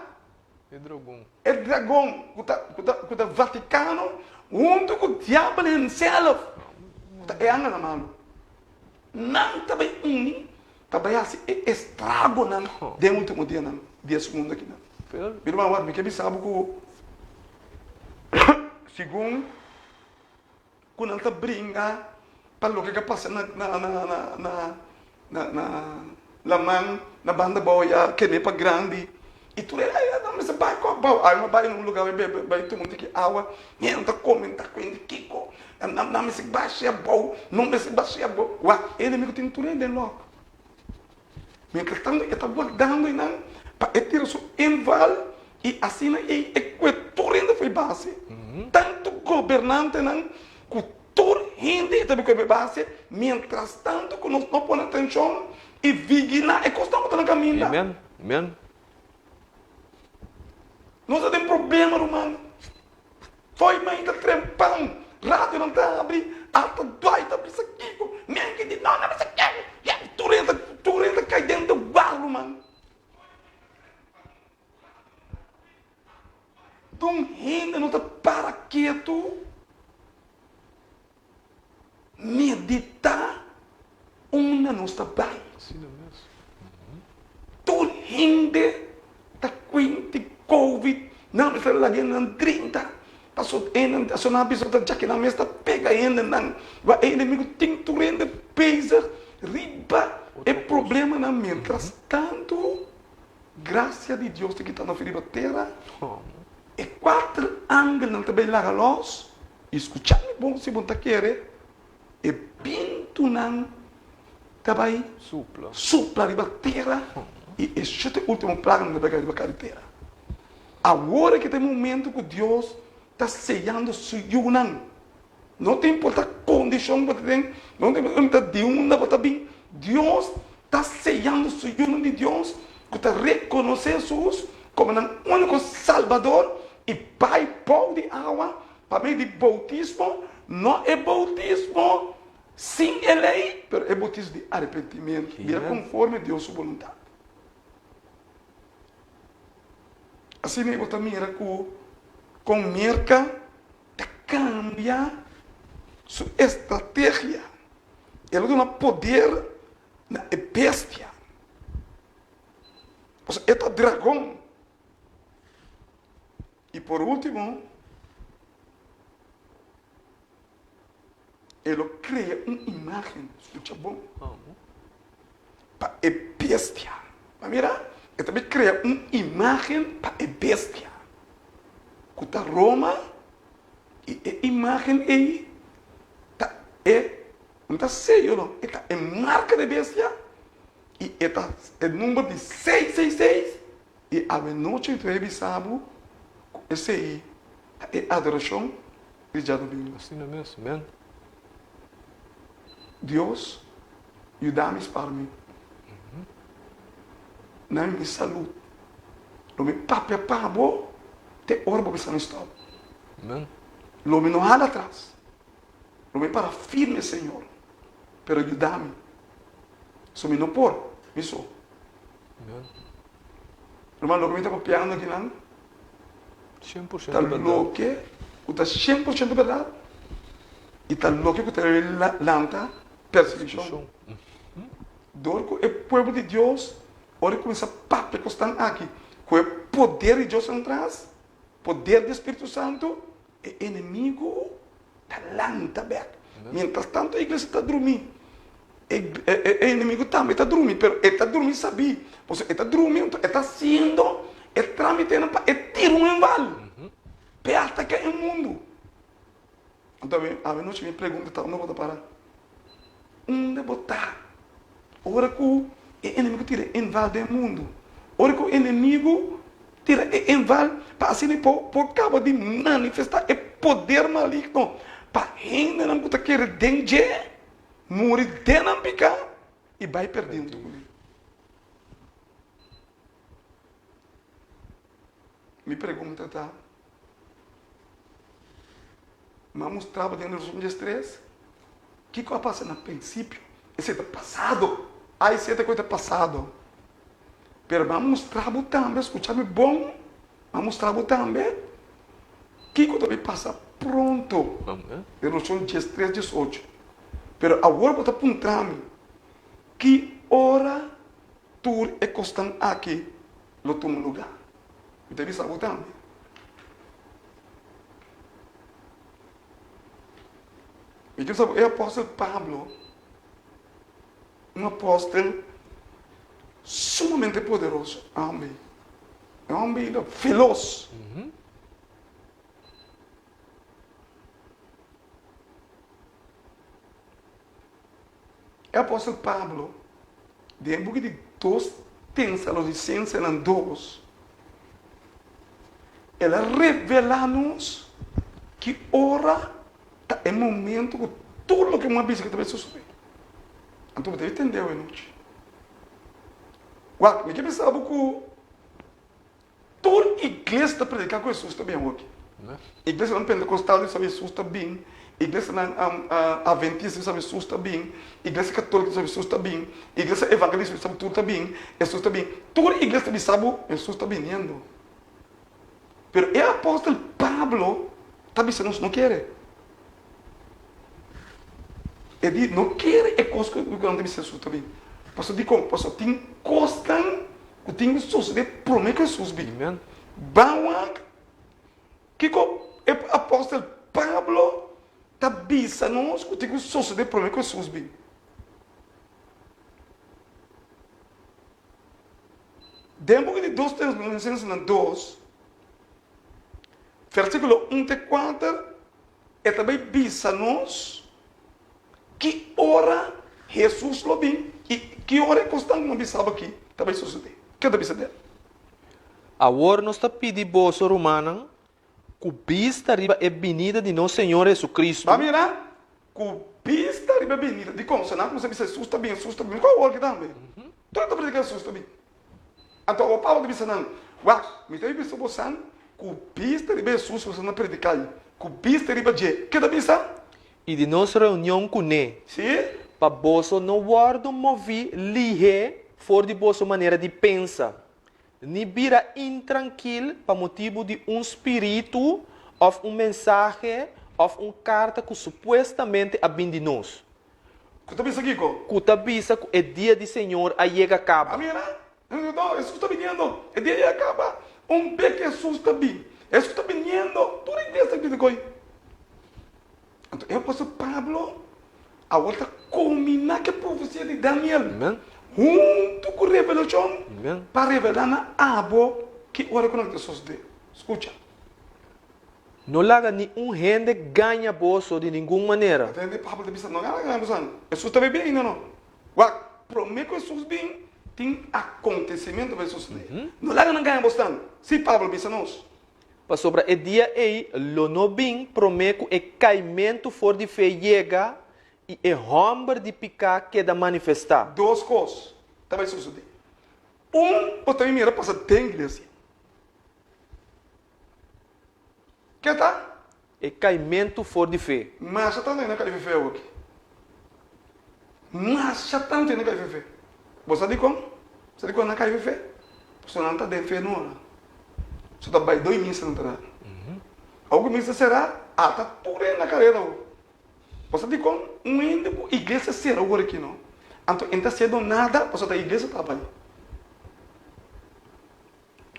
E dragon. E dragon, ku ta, ku ta, ku ta Vatikano, huntu ku diabel himself, ku ta e angelnan malu. Nan ta bai uni pa bai hasi e estragonan den ultimo dianan di es mundu akinan. Mi ruman wak, mi ke bisa bo ku segun ku nan ta bringa pa loke ka pasa na na na na na na na laman na banda abou ya kenepa grandi i tur e nan mester bai ku abou. Ami a bai na un lugar bai bebe bai tuma un tiki awa, hende ta komenta ku hende kiko nan nan mester basha abou, no mester basha abou. Wak, e enemigo tin tur hende den lòk. Mientras tanto e ta wardando einan pa e tira su inval i asina ei e kue tur hende fo'i base. Tantu gobernantenan ku tur hende e ta bin kue fo'i base, mientras tanto ku nos no pone atenshon i vigilá e kosnan ku ta na kaminda. Amen, amen. Nos ta den problema ruman. Fo'i mainta trempan, radionan ta habri, ata dwai ta bisa kiko, menke di no na bisa kiko, tur hende tur hende ta kai den de war ruman. Tur hende no ta para ketu medita unda nos ta bai. Tur hende ta kuenti covid, nan mester laga nan drinta, paso nan paso nan a bisa ta djaki nan mes ta pega hendenan, wak e enemigo tin tur hende bezig riba e problemanan, mientras tanto gracia di Dios ta kita nos riba tera, e kuater angelnan ta bai laga los. I skucha mi bon si bo ta kere, e bintunan ta bai supla riba tera i e shete ultimo plaganan ta bai kai riba kara di tera. Awor aki ta e momento ku Dios ta seyando su yunan. No ta importa kondishon ku bo ta den, no ta importa di unda bo ta bin, Dios ta seyando su yunan di Dios ku ta rekonosé Hesus komo nan úniko Salbador i bai bou di awa Pa medio di boutismo, no e boutismo sin e lei, pero e boutismo di arepentimentu, bira konforme Dios su boluntat. Asina bo ta mira ku kon Merka ta kambia su estrategia. El a duna poder na e bestia. Pasobra e ta dragon. I por último, e lo krea un imágen, skucha bon, pa e bestia. Bo a mira? E ta bin krea un imágen pa e bestia, ku ta Roma, i e imágen ei ta e, no ta seyo no, e ta e marka di e bestia, i e ta e number di seis seis seis. I awenochi mi ta bay bisa bo ku esei ta e adorashon di djadumingu. Asina mes, amen. Dios yuda mi spar mi. Na mi salud. Lo mi papia pa bo te ora bo bisa mi stop. Amen. Lo mi no hala atras. Lo mi para firme, Señor, pero yuda mi. So mi no por, mi so. Ruman, loke mi ta papiando akinan ta loke ku ta 100% bèrdat i ta loke ku ta lanta persekushon. Dor ku e pueblo di Dios ora e kuminsá papia kosnan aki ku e poder di Dios atras, poder di e Spiritu Santu, E enemigu ta lanta bek. Mientras tanto e iglesia ta drumi, e enemigu tambe ta drumi, pero e ta drumi sabí. Pasobra e ta drumi, enton e ta hasiendo e trámitenan pa e tira un enval p'e ataká e mundu. Anto avenochi mi pregunta ta, unda bo ta para? Unda bo ta ora ku e enemigu tira e enval den mundu? Ora ku e enemigu tira e enval pa asina e por kaba di manifestá e poder maligno pa hendenan ku ta kere den dje muri den nan piká i bai pèrdí huntu kuné. Mi pregunta ta, Mi a mustra bo den Revolucion 13 kiko a pasa na prinsipio? Esei ta pasado. Ai si e ta koe ta pasado. Pero mi a mustra bo tambe, skucha mi bon, mi a mustra bo tambe kiko ta bin pasa pronto. Revolucion 13, 18. Pero awor bo ta puntra mi, ki ora tur e kosnan aki lo tuma lugá? Mi ta bisa bo tambe. Mi ta bisa bo, e apòstel Pablo, un apòstel sumamente poderoso, e hòmber ei, e hòmber ei ta velos. E apòstel Pablo, den e buki di Dos Tesalonisensenan dos, el a revelá nos ki ora ta e momento ku tur loke bo a bisa ke ta bai sosodé. Anto bo debe tende awe nochi. Wak, mi ke bisa bo ku Tur iglesia ta prediká ku Hesus ta bin awoki. Iglesianan pentekostal di sabi Hesus ta bin, iglesianan aventista di sabi Hesus ta bin, iglesia katóliko di sabi Hesus ta bin, iglesia evangelista di sabi tur ta bin, Hesus ta bin. Tur iglesia ta bisa bo Hesus ta biniendo. Pero e apòstel Pablo ta bisa nos no kere. E di no kere e kos ku nan ta bisa Hesus ta bin. Pasobra dikon? Pasobra tin kosnan Ku tin ku sosodé promé ku Hesus bin. Amen. Ban wak kiko e apòstel Pablo ta bisa nos ku tin ku sosodé promé ku Hesus bin. Den buki di Dos Tesalonicensenan dos, versíkulo un te kuater, e ta bai bisa nos Ki ora Hesus lo bin i ki ora e kosnan ku mi a bisa bo aki ta bai sosodé? Ke ta bisa del? Awor nos ta pidi boso, rumannan, ku bista riba e binida di nos Señor Hesu-Kristu. Ba mira, ku bista riba e binida. Dikon? Sa nan kuminsá bisa Hesus ta bin, Hesus ta bin. Ku awor ki tambe? Tur ta prediká Hesus ta bin. Anto awor Pablo ta bisa nan, Wak, mi ta bisa bosan ku bista riba Hesus bosan ta prediká i ku bista riba dje. Ke ta bisa? I di nos reunion kuné. Sí. Pa boso no wòrdu moví lihé for di boso manera di pensa, ni bira intrankil pa motibu di un spiritu òf un mensahe òf un karta ku supuestamente a bin di nos. Ku ta bisa kiko? Ku ta bisa ku e dia di Señor a yega kaba. A mira, no, Hesus ta biniendo, e dia a yega kaba. Un be ku Hesus ta bin, Hesus ta biniendo, tur iglesia ta grita koi. Anto e apòstel Pablo awor ta kombiná ku e profesia di Daniel huntu ku Revelashon pa revelá na abo ki ora ku nan ta sosodé. Skucha. No laga ni un hende gaña boso di ningun manera. Atende, Pablo ta bisa, No laga gaña boso. Hesus ta bebe ainda no. Wak, promé ku Hesus bin, tin akontesimentu pa e sosodé. No laga nan gaña bosnan. Sí, Pablo bisa nos. Pasobra e dia ei lo no bin promé ku e kaimentu for di fe yega i e hòmber di piká keda manifestá. Dos kos ta bai sosodé. Un, bo ta bin mira pasa den iglesia. Ke ta? E kaimentu for di fe. Masha tantu hende a kai fe awoki. Masha tantu hende a kai fe. Bo sa dikon? Bo sa dikon nan a kai fe? Pasobra nan ta den fe no ora. So ta bai doi misa nan ta dal. Awo ku misa sera, ata tur hende na karera awo. Bo sa dikon? Un hende ku iglesia sera awor aki no. Anto e no ta hasiendo nada pasobra ta iglesia ta bai.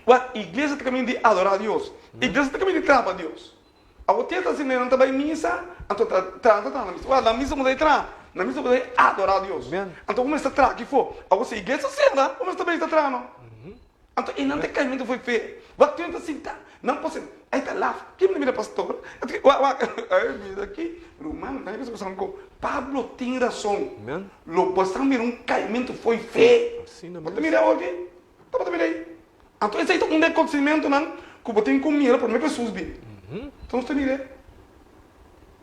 Wak, iglesia ta kaminda di adorá Dios. Iglesia ta kaminda di traha pa Dios. Awor te ta asina nan ta bai misa, anto ta traha ta traha na misa. Wak, na misa bo ta traha, na misa bo ta adorá Dios. Anto bo mester traha aki afó. Awor si iglesia sera, bo mester bai ta traha no. Anto einan ta kaimentu for fe. Wak, tur hende ta sinta, nan por senta, ai ta laf, kin mira pastor? Wak, wak, ai mira aki, ruman, nan a bisa ku Pablo tin rason. Lo bo sa mira un kaimentu for fe. Bo ta mira awor aki? Tabata mira ei. Anto esei ta un di e konsimientunan ku bo tin ku mira promé ku Hesus bin. Anto nos ta mir'é.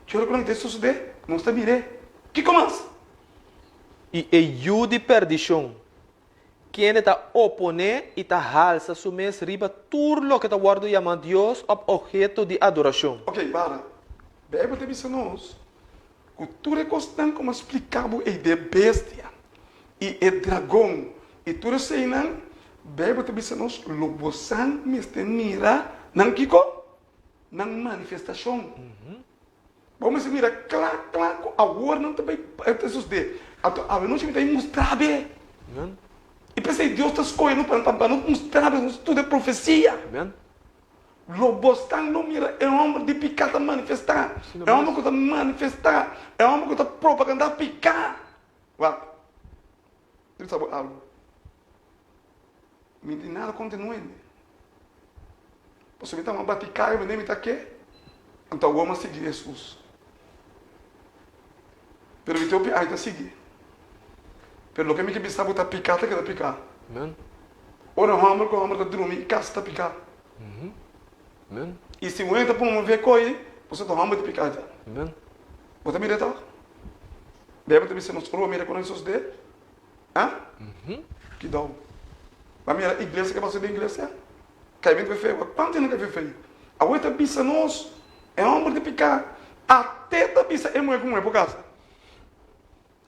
Ki ora ku nan ta sosodé, nos ta mir'é. Kiko mas? I e yu di perdishon, kende ta oponé i ta halsa su mes riba tur loke ta wòrdu yamá dios òf opheto di adorashon. Oké, para. Beibel ta bisa nos ku tur e kosnan ku mi a splika bo ei di e bestia i e dragon i tur eseinan, Beibel ta bisa nos lo bosan mester mira nan kiko? Nan manifestashon. Bo mester mira kla kla ku awor nan ta bai ta sosodé. Anto awe nochi mi ta bai mustra be. p'esei Dios ta skohe nos pa nos mustra nos studia profesia. Lo bosnan lo mira e hòmber di piká ta manifestá, e hòmber ku ta manifestá, e hòmber ku ta propagandá piká. Wak, mi ta bisa bo algu, mi tin nada kontra no hende, pasobra mi ta ama bati kara mi mi ta ke, anto awor mi a sigui Hesus. Pero mi tin hopi aña ta sigui. Pero loke mi ke bisa bo ta piká ta keda piká. Ora hòmber ku hòmber ta drumi i kasa ta piká. I si un hende ta promové koi, boso ta hòmber di piká dja. Bo ta mira e tòg? Beibel ta bisa nos ora bo mira kon nan sosodé. Ha? Kidou. Bo a mira iglesia ke pasa den iglesia? Kaimentu fe fei. Kuantu hende kai fe fei? Awor e ta bisa nos, e hòmber di piká, ate ta bisa e muhé ku muhé por kasa.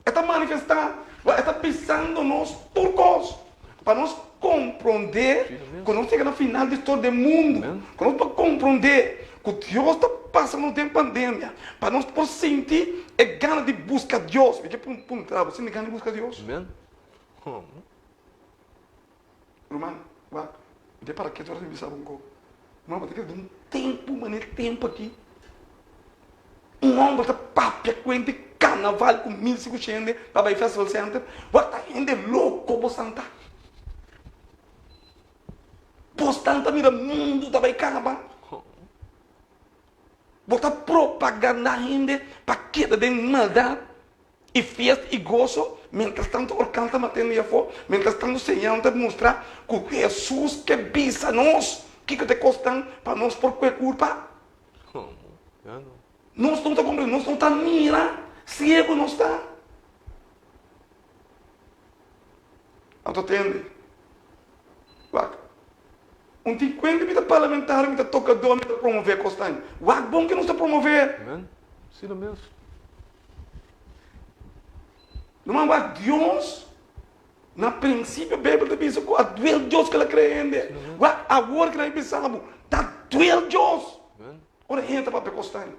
E ta manifestá, e ta bisando nos tur kos pa nos komprondé ku nos yega na final di historia den mundu, ku nos por komprondé ku Dios ta pasa nos den pandemia, pa nos por sinti e gana di buska Dios. Mi ke puntra bo, sinti gana di buska Dios? Ruman, wak, mi ta para ketu ora mi bisa bo un kos. Ruman, bo ta kere den un tempu manera e tempu aki, un hòmber ta papia kuenta di karnaval ku milsi ku shende pa bai Festival Center, wak ta hende loko bo santa. Bosnan ta mira mundu ta bai kaba. Bo ta propaganda hende pa keda den maldat i fiesta i goso, mientras tanto orkan ta matendo i afó, mientras tanto señalnan ta mustra ku Hesus ke bisa nos kiko ta e kosnan pa nos por kue kurpa. Nos no ta komprende, nos no ta mira, siego nos ta. Anto tende, wak, un tin kuenta mi ta parlamentario, mi ta tokadó, mi ta promové kosnan. Wak bon ke nos ta promové. Amen. Asina mes. Ruman, wak Dios, na prinsipio Beibel ta bisa ku a duel Dios ku el a krea hende. Wak awor ku nan a bisa bo, ta duel Dios. Amen. Ora hende ta papia kosnan.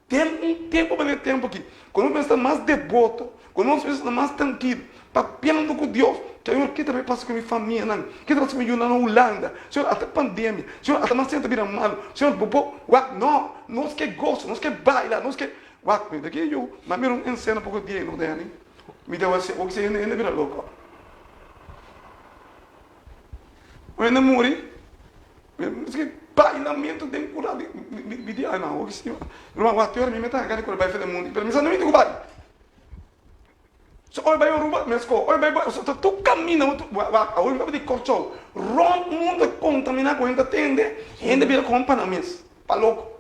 Den un tempu manera e tempu aki, ku nos mester ta mas deboto, ku nos mester ta mas trankil, papiando ku Dios, Señor, ke ta bai pasa ku mi famianan? Ke ta pasa ku mi yunan na Hulanda? Señor, ata pandemia. Señor, ata mas hende ta bira malu. Señor, bo por wak? No, nos ke goso, nos ke baila, nos ke wak. Mi ta ki yu, mi a mira un esena poko dia no, Danny. Mi ta wak si hende hende bira loko. Un hende muri, mi bailamentu den kura di mi di ay no, ruman wak te ora mi meta haga di kura bai fe den mundi, pero mi sa no mi tin ku bai. So oi bai Aruba, mesko, oi bai so ta tur kaminda wak awor mi tabata di Kòrsou, rònt mundu a kontaminá ku hende ta tende, hende bira kon pa nan mes, pa loko.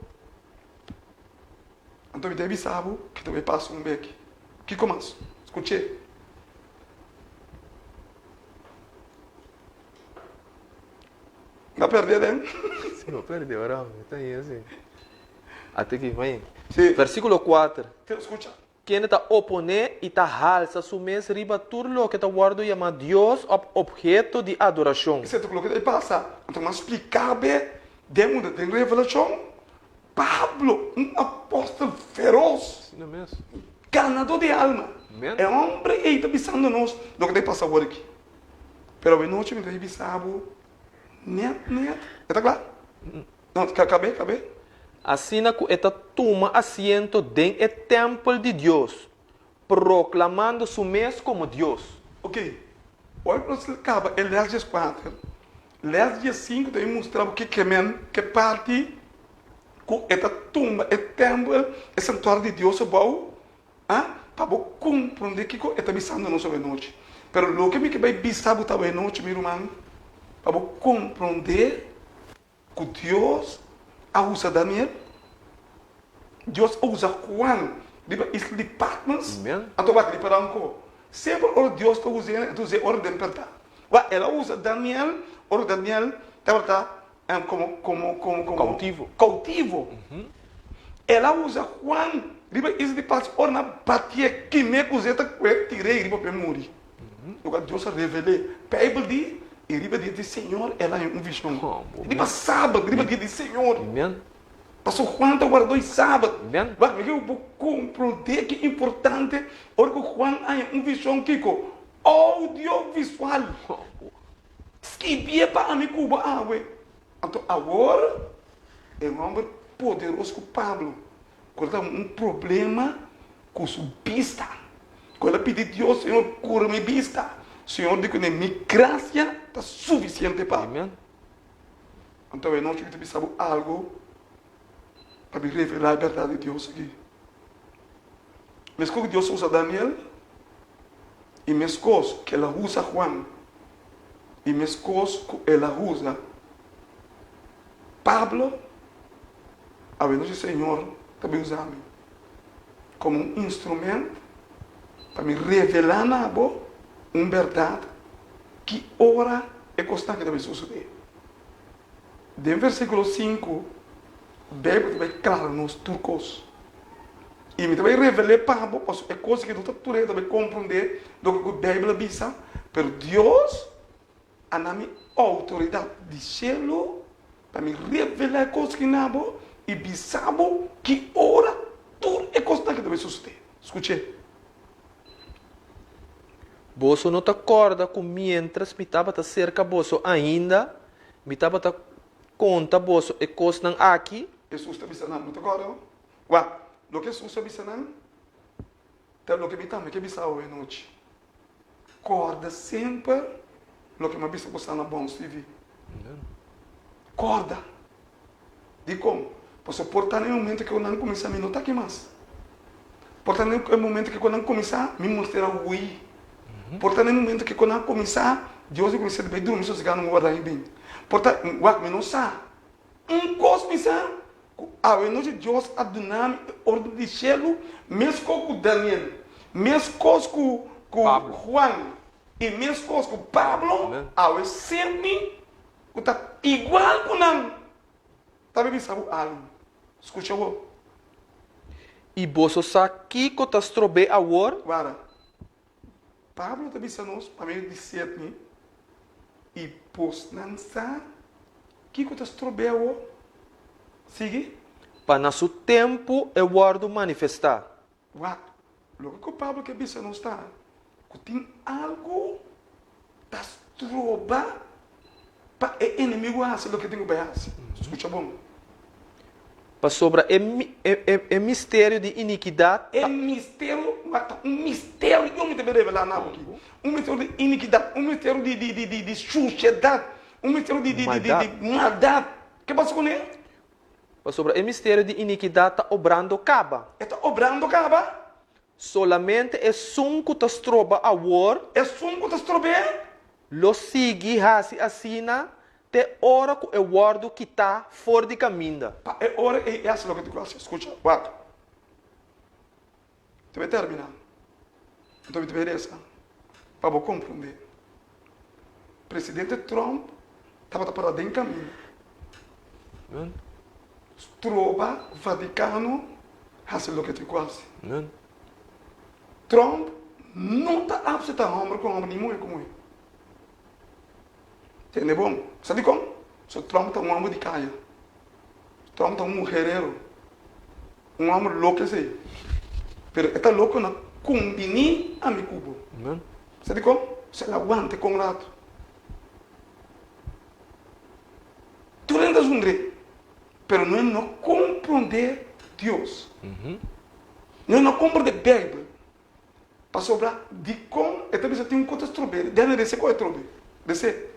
Anto mi ta bisa bo ke ta bai pasa un beki. Kiko mas? Skuch'é. Nga perdé den? Si no perdé ora mi ta hia si. Ate ki mai. Si. Versíkulo kuater. Te skucha. Kende ta oponé i ta halsa su mes riba tur loke ta wòrdu yamá dios òf opheto di adorashon. Esei ta ku loke ta pasa. Anto mas spliká be den unda den Revelashon, Pablo, un apòstel feros, Asina mes. ganadó di alma, Amen. e hòmber ei ta bisando nos loke ta pasa awor aki. Pero awe nochi mi ta bisa bo nèt nèt. E ta kla? No, kab'é, kab'é. Asina ku e ta tuma asiento den e tèmpel di Dios, proklamando su mes komo Dios. Ok, ora ku nos kaba e lès dieskuater, lès diesinku ta bin mustra bo ke kemen, ke parti ku e ta tumba e tèmpel, e santuario di Dios abou, a, pa bo komprondé kiko e ta bisando nos awe nochi. Pero loke mi ke bai bisa bo ta awe nochi, mi ruman, pa bo komprondé Ku Dios a usa Daniel, Dios a usa Juan riba isla di Patmos, anto wak riba ranko. Semper ora Dios ta usa hende, e ta us'é ora den pèrtá. Wak, el a usa Daniel ora Daniel tabata komo komo komo komo Koutivo. koutivo. El a usa Juan riba isla di Patmos ora nan a batié, kim'é ku zeta ku e tir'é riba p'e muri. Loke Dios a revel'é. Bijbel di, I riba dia di Señor el a haña un vision. Riba Sabat, riba dia di Señor. Pasobra Juan ta wardó e Sabat. Wak, mi ke bo komprondé ki importante ora ku Juan a haña un vision kiko? Audiovisual. Skibié pa ami ku bo awe. Anto awor e hòmber poderoso ku Pablo, ku el tabatin un problema ku su bista, ku el a pidi Dios, Señor, kura mi bista. Señor di kuné, Mi grasia ta sufisiente pa bo. Anto awe nochi mi ta bisa bo algu pa mi revelá e bèrdat di Dios aki. Meskos ku Dios a usa Daniel, i meskos ku el a usa Juan, i meskos ku el a usa Pablo, awe nochi Señor ta bin usa mi komo un instrument pa mi revelá na bo un bèrdat ki ora e kosnan aki ta bin sosodé. Den versíkulo sinku, Beibel ta bai klara nos tur kos. I mi ta bai revel'é pa bo, pasobra e kos aki no ta tur hende ta bai komprondé loke ku Beibel a bisa, pero Dios a na mi outoridat di shelu pa mi revelá e kos aki na bo i bisa bo ki ora tur e kosnan aki ta bai sosodé. Skuch'é. Boso no ta kòrda ku miéntras mi tabata serka boso ainda, mi tabata konta boso e kosnan aki? Hesus ta bisa nan, No ta kòrda? Wak, loke Hesus a bisa nan ta loke mi tambe ke bisa awe anochi. Kòrda semper loke mi a bisa boso na Bons TV. Kòrda. Dikon? Pasobra por ta na e momento ku nan kuminsá mi no ta aki mas. Por ta na e momento ku nan kuminsá mi mester a hui. Por ta na e momento ku nan kuminsá Dios a kuminsá bai drumi sosegá no warda mi bin. Por ta, wak, mi no sa. Un kos mi sa, ku awe nochi Dios a duna mi e orden di shelu meskos ku Daniel, meskos ku ku Juan i meskos ku Pablo, awe sirbi ku ta igual ku nan ta bin bisa bo algu. Skucha bo. I boso sa kiko ta strob'é awor? Wara, Pablo ta bisa nos pa medio di Sidney, I bosnan sa kiko ta strob'é awor? Sigui. Pa na su tempu e wòrdu manifestá. Wak, loke ku Pablo ke bisa nos ta ku tin algu ta stroba pa e enemigu hasi loke e tin ku bai hasi. Skucha bon. Pasobra e e misterio di inikidat ta. E misterio, wak, ta un misterio mi ta bin revelá na bo aki. Un misterio di inikidat, un misterio di di di di sushedat, un misterio di di di di maldat. Ke pasa kuné? Pasobra e misterio di inikidat ta obrando kaba. E ta obrando kaba. Solamente esun ku ta stroba awor. Esun ku ta strob'é. Lo sigui hasi asina te ora ku e wòrdu kitá for di kaminda. Pa e ora ei e hasi loke tin ku hasi. Skucha, wak. Ta bai terminá. Anto mi ta bai resa pa bo komprondé. Presidente Trump tabata pará den kaminda. Stroba Vatikano hasi loke tin ku hasi. Trump no ta apseptá hòmber ku hòmber ni muhé ku muhé. Tende bon. Sa dikon? Pasobra Trump ta un hòmber di kaya. Trump ta un muherero. Un hòmber loko esei. Pero e ta loko na kumbiní ami ku bo. Sa dikon? Pasobra el a wanta kon ratu. Tur hende ta zundr'é, pero no e no komprondé Dios. No e no komprondé Beibel. Pasobra dikon e ta bisa tin un kos ta strob'é? Dène rese ku e trob'é. Rese.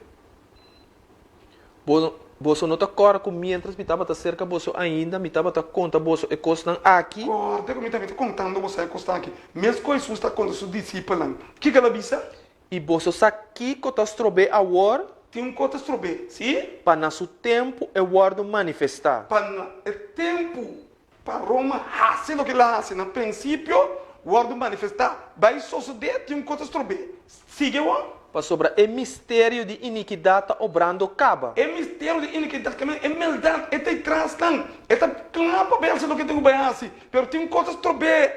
Bo, boso no ta kòrda ku miéntras mi tabata serka boso ainda, mi tabata konta boso e kosnan aki? Kòrda ku mi tabata kontando boso e kosnan aki. Mes ku Hesus ta konta su disipelnan, kiko el a bisa? I boso sa kiko ta strob'é awor? Tin un kos ta strob'é, sí? Pa na su tempu e wòrdu manifestá. Pa na e tempu pa Roma hasi loke el a hasi na prinsipio, wòrdu manifestá. Bai sosodé, tin un kos ta strob'é. Sigui awor. Pasobra e misterio di inikidat ta obrando kaba. E misterio di inikidat, ke men e meldat, e ta e tras nan. E ta kla pa bai hasi loke e tin ku bai hasi, pero tin un kos ta strob'é.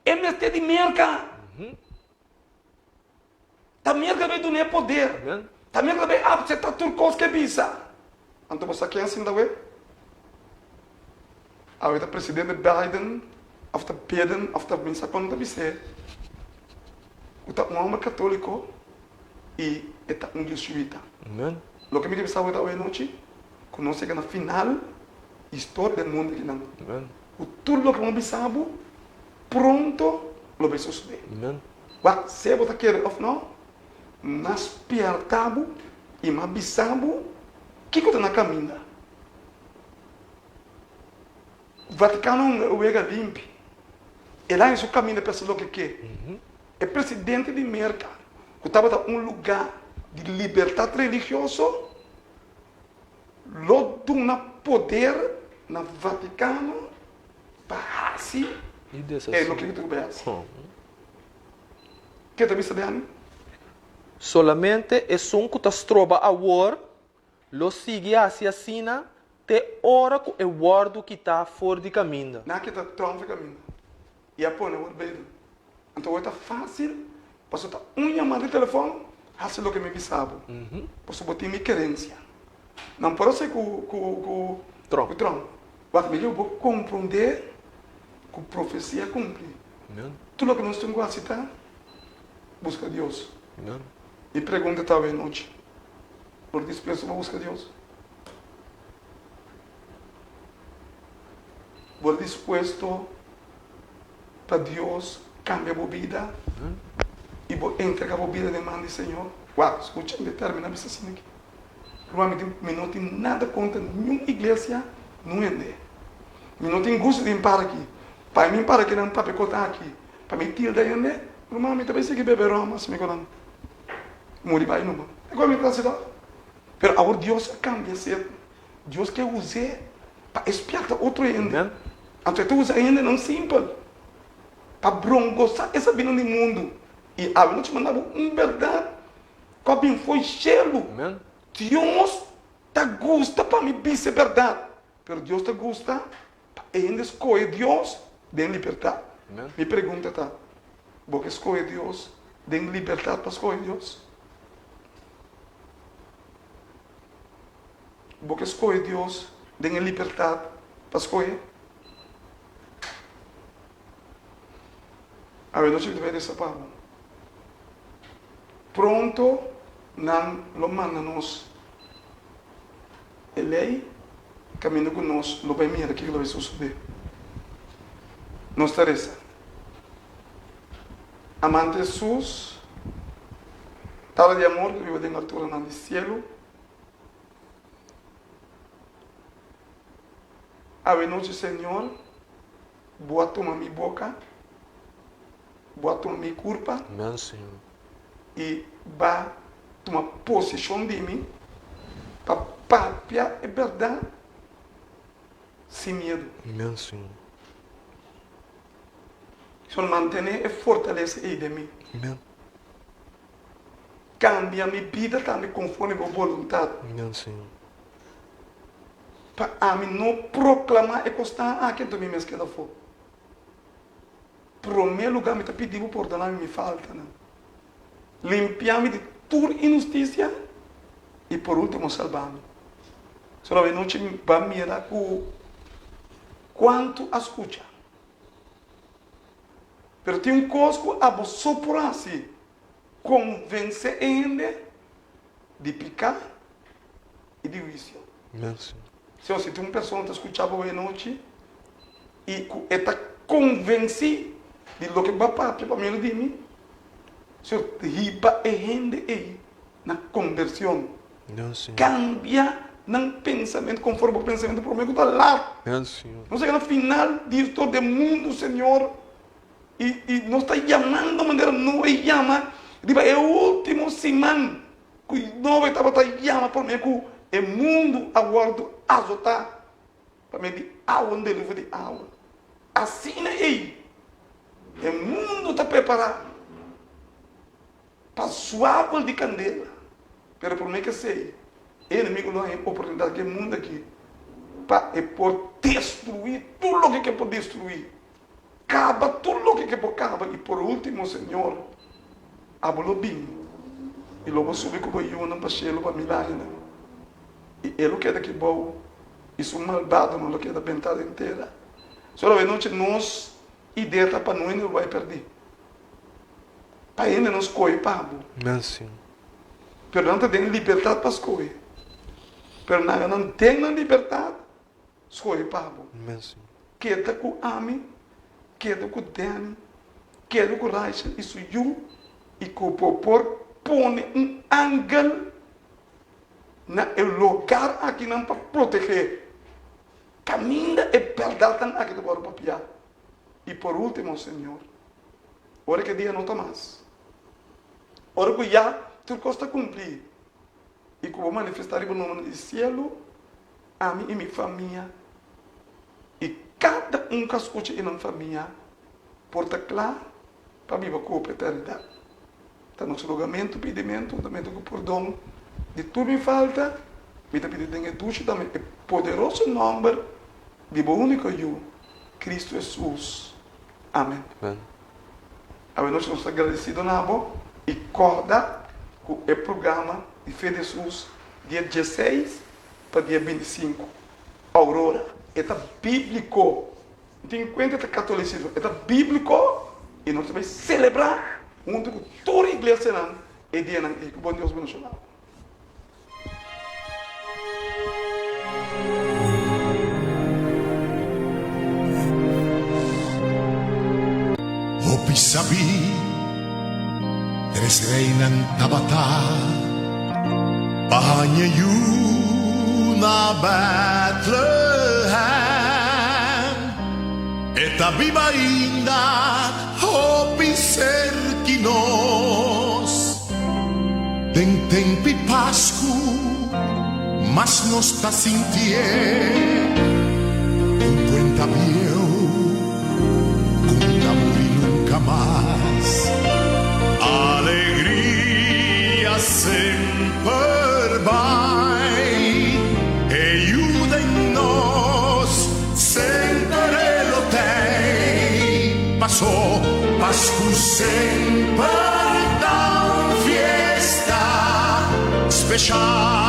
E mester di Merka. Ta Merka bai duna e poder. Ta Merka bai apseptá tur kos ku e bisa. Anto bo sa ken sinta awe? Awe ta presidente Biden òf ta Biden òf ta mi sa kon ta bis'é ku ta un hòmber katóliko. I e ta un jesuita. Amen. Loke mi ke bisa awe ta awe nochi, ku nos yega na final historia den mundu akinan. Amen. Ku tur loke bo a bisa bo, pronto lo bai sosodé. Amen. Wak, sea bo ta kere òf nò, m'a spièrta bo i m'a bisa bo kiko ta na kaminda. Vatikano un wega limpi. El a haña su kaminda pa hasi loke ke. E presidente di Merka, ku tabata un lugá di libertat religioso, lo duna poder na Vatikano pa hasi e loke ku ta bai hasi. Ke ta bisa Dani? Solamente esun ku ta stroba awor lo sigui hasi asina te ora ku e wòrdu kitá for di kaminda. Nan a kita Trump for kaminda i a pone awor Biden. Anto awor ta fásil pasobra ta un yamada di telefòn hasi loke mi bisa bo pasobra bo tin mi kerensia. Nan por hasi ku ku Trump. Trump. Wak mi ke bo komprondé ku profesia kumpli. Tur loke nos tin ku hasi ta buska Dios. Mi pregunta ta awe nochi, bo ta dispuesto pa buska Dios? Bo ta dispuesto pa Dios kambia bo bida i bo entrega bo bida den man di Señor? Wak, skucha mi ta termina bisa asina aki. Ruman, mi tin, mi no tin nada kontra niun iglesia, niun hende. Mi no tin gusto di para aki. Pa mi para kinan papia kos aki, pa mi tilda hende, ruman, mi ta bai sigui bebe ròm as mi ku nan muri bai numa. E kos mi ta hasi tòg. Pero awor Dios a kambia esei. Dios ke us'é pa e spièrta otro hende. Anto e ta usa hendenan simpel pa brongosá e sabinan di mundu. I awe nochi manda bo un bèrdat ku a bin fo'i shelu. Dios ta gusta pa mi bisa e bèrdat, pero Dios ta gusta pa e hende skohe Dios den libertat. Mi pregunta ta, bo ke skohe Dios den libertat pa skohe Dios? Bo ke skohe Dios den e libertat pa skohe? Awe nochi mi ta bai resa pa bo. Pronto nan lo manda nos e lei kaminda ku nos lo bai mira kiko lo bai sosodé. Nos ta resa. Amante Hesus, Tata di amor ku biba den alturanan di sielu, awe nochi Señor, Bo a tuma mi boka, Bo a tuma mi kurpa. Amen, Señor. I B'a tuma posishon di mi pa papia e bèrdat sin miedu. Amen, Señor. Señor, mantené e fortalesa ei den mi. Amen. Kambia mi bida tambe konforme Bo boluntat. Amen, Señor. Pa ami no proklamá e kosnan aki, anto mi mes keda afó. Promé lugá mi ta pidi Bo pordoná mi mi faltanan. Limpiá mi di tur inhustisia i por último salbá mi. Solo awe nochi mi ba mira ku kuantu a skucha. Pero tin un kos ku abo so por hasi, konvensé e hende di piká i di huisio. Señor, si tin un persona ta skucha bo awe nochi i ku e ta konvensí di loke bo a papia pa medio di mi, Señor, hiba e hende ei na konversion. Kambia nan pensamentu konforme bo pensamentu promé ku ta lat. Nos yega na final di historia di e mundu, Señor, i i nos ta yamando manera Noe yama riba e último siman ku Noe tabata yama promé ku e mundu a wòrdu azotá pa medio di awa, un deluvio di awa. Asina ei e mundu ta prepará pa suabel di kandela. Pero promé ku esei, e enemigu lo haña oportunidat ku e mundu aki pa e por destruí tur loke ku e por destruí. Kaba tur loke ke por kaba i por ultimo, Señor, abo lo bin i lo bo subi ku bo yunan pa shelu pa mil añanan, i e lo keda aki bou i su malbadonan lo keda bentá den tera. Solo awe nochi nos idea ta pa no hende lo bai pèrdí, pa hende nos kohe pa bo. Amen, Señor. Pero nan ta den libertat pa skohe. Pero naga nan den nan libertat, skohe pa bo. Keda ku ami, keda ku Danny, keda ku Rachel i su yu, i ku bo por pone un angel na e logar akinan pa protegé. Kaminda e bèrdatnan aki ta wòrdu papiá. I por último, Señor, ora ku e dia no ta mas, ora ku ya tur kos ta kumplí i ku bo manifestá riba nòmber di sielu, ami i mi famia i kada un ku a skucha i nan famia por ta kla pa biba ku bo pa eternidat. Ta nos rogamentu, pidimentu, huntamente ku pordon di tur mi falta, mi ta pidi den e dushi tambe e poderoso nòmber di bo úniko Yu, Kristu Hesus. Amen. Awe nochi nos ta gradesido na bo i kòrda ku e programa di Fe di Hesus dia dieseis pa dia bintisinku, Aurora, e ta bíbliko. No tin kuenta ta katolisismo, e ta bíbliko i nos ta bai selebrá huntu ku tur iglesianan e dianan ei. Ku bon Dios bendishoná bo. Hopi sabí tres reinan tabata pa haña yu na Bethlehem. E ta biba ainda hopi serki nos. Den temp'i Pasku mas nos ta sintié un kuenta bieu ku no ta muri nunka mas. Alegria semper bai, e yu den nos semper e lo tei. Pasó Pasku semper ta un fiesta speshal.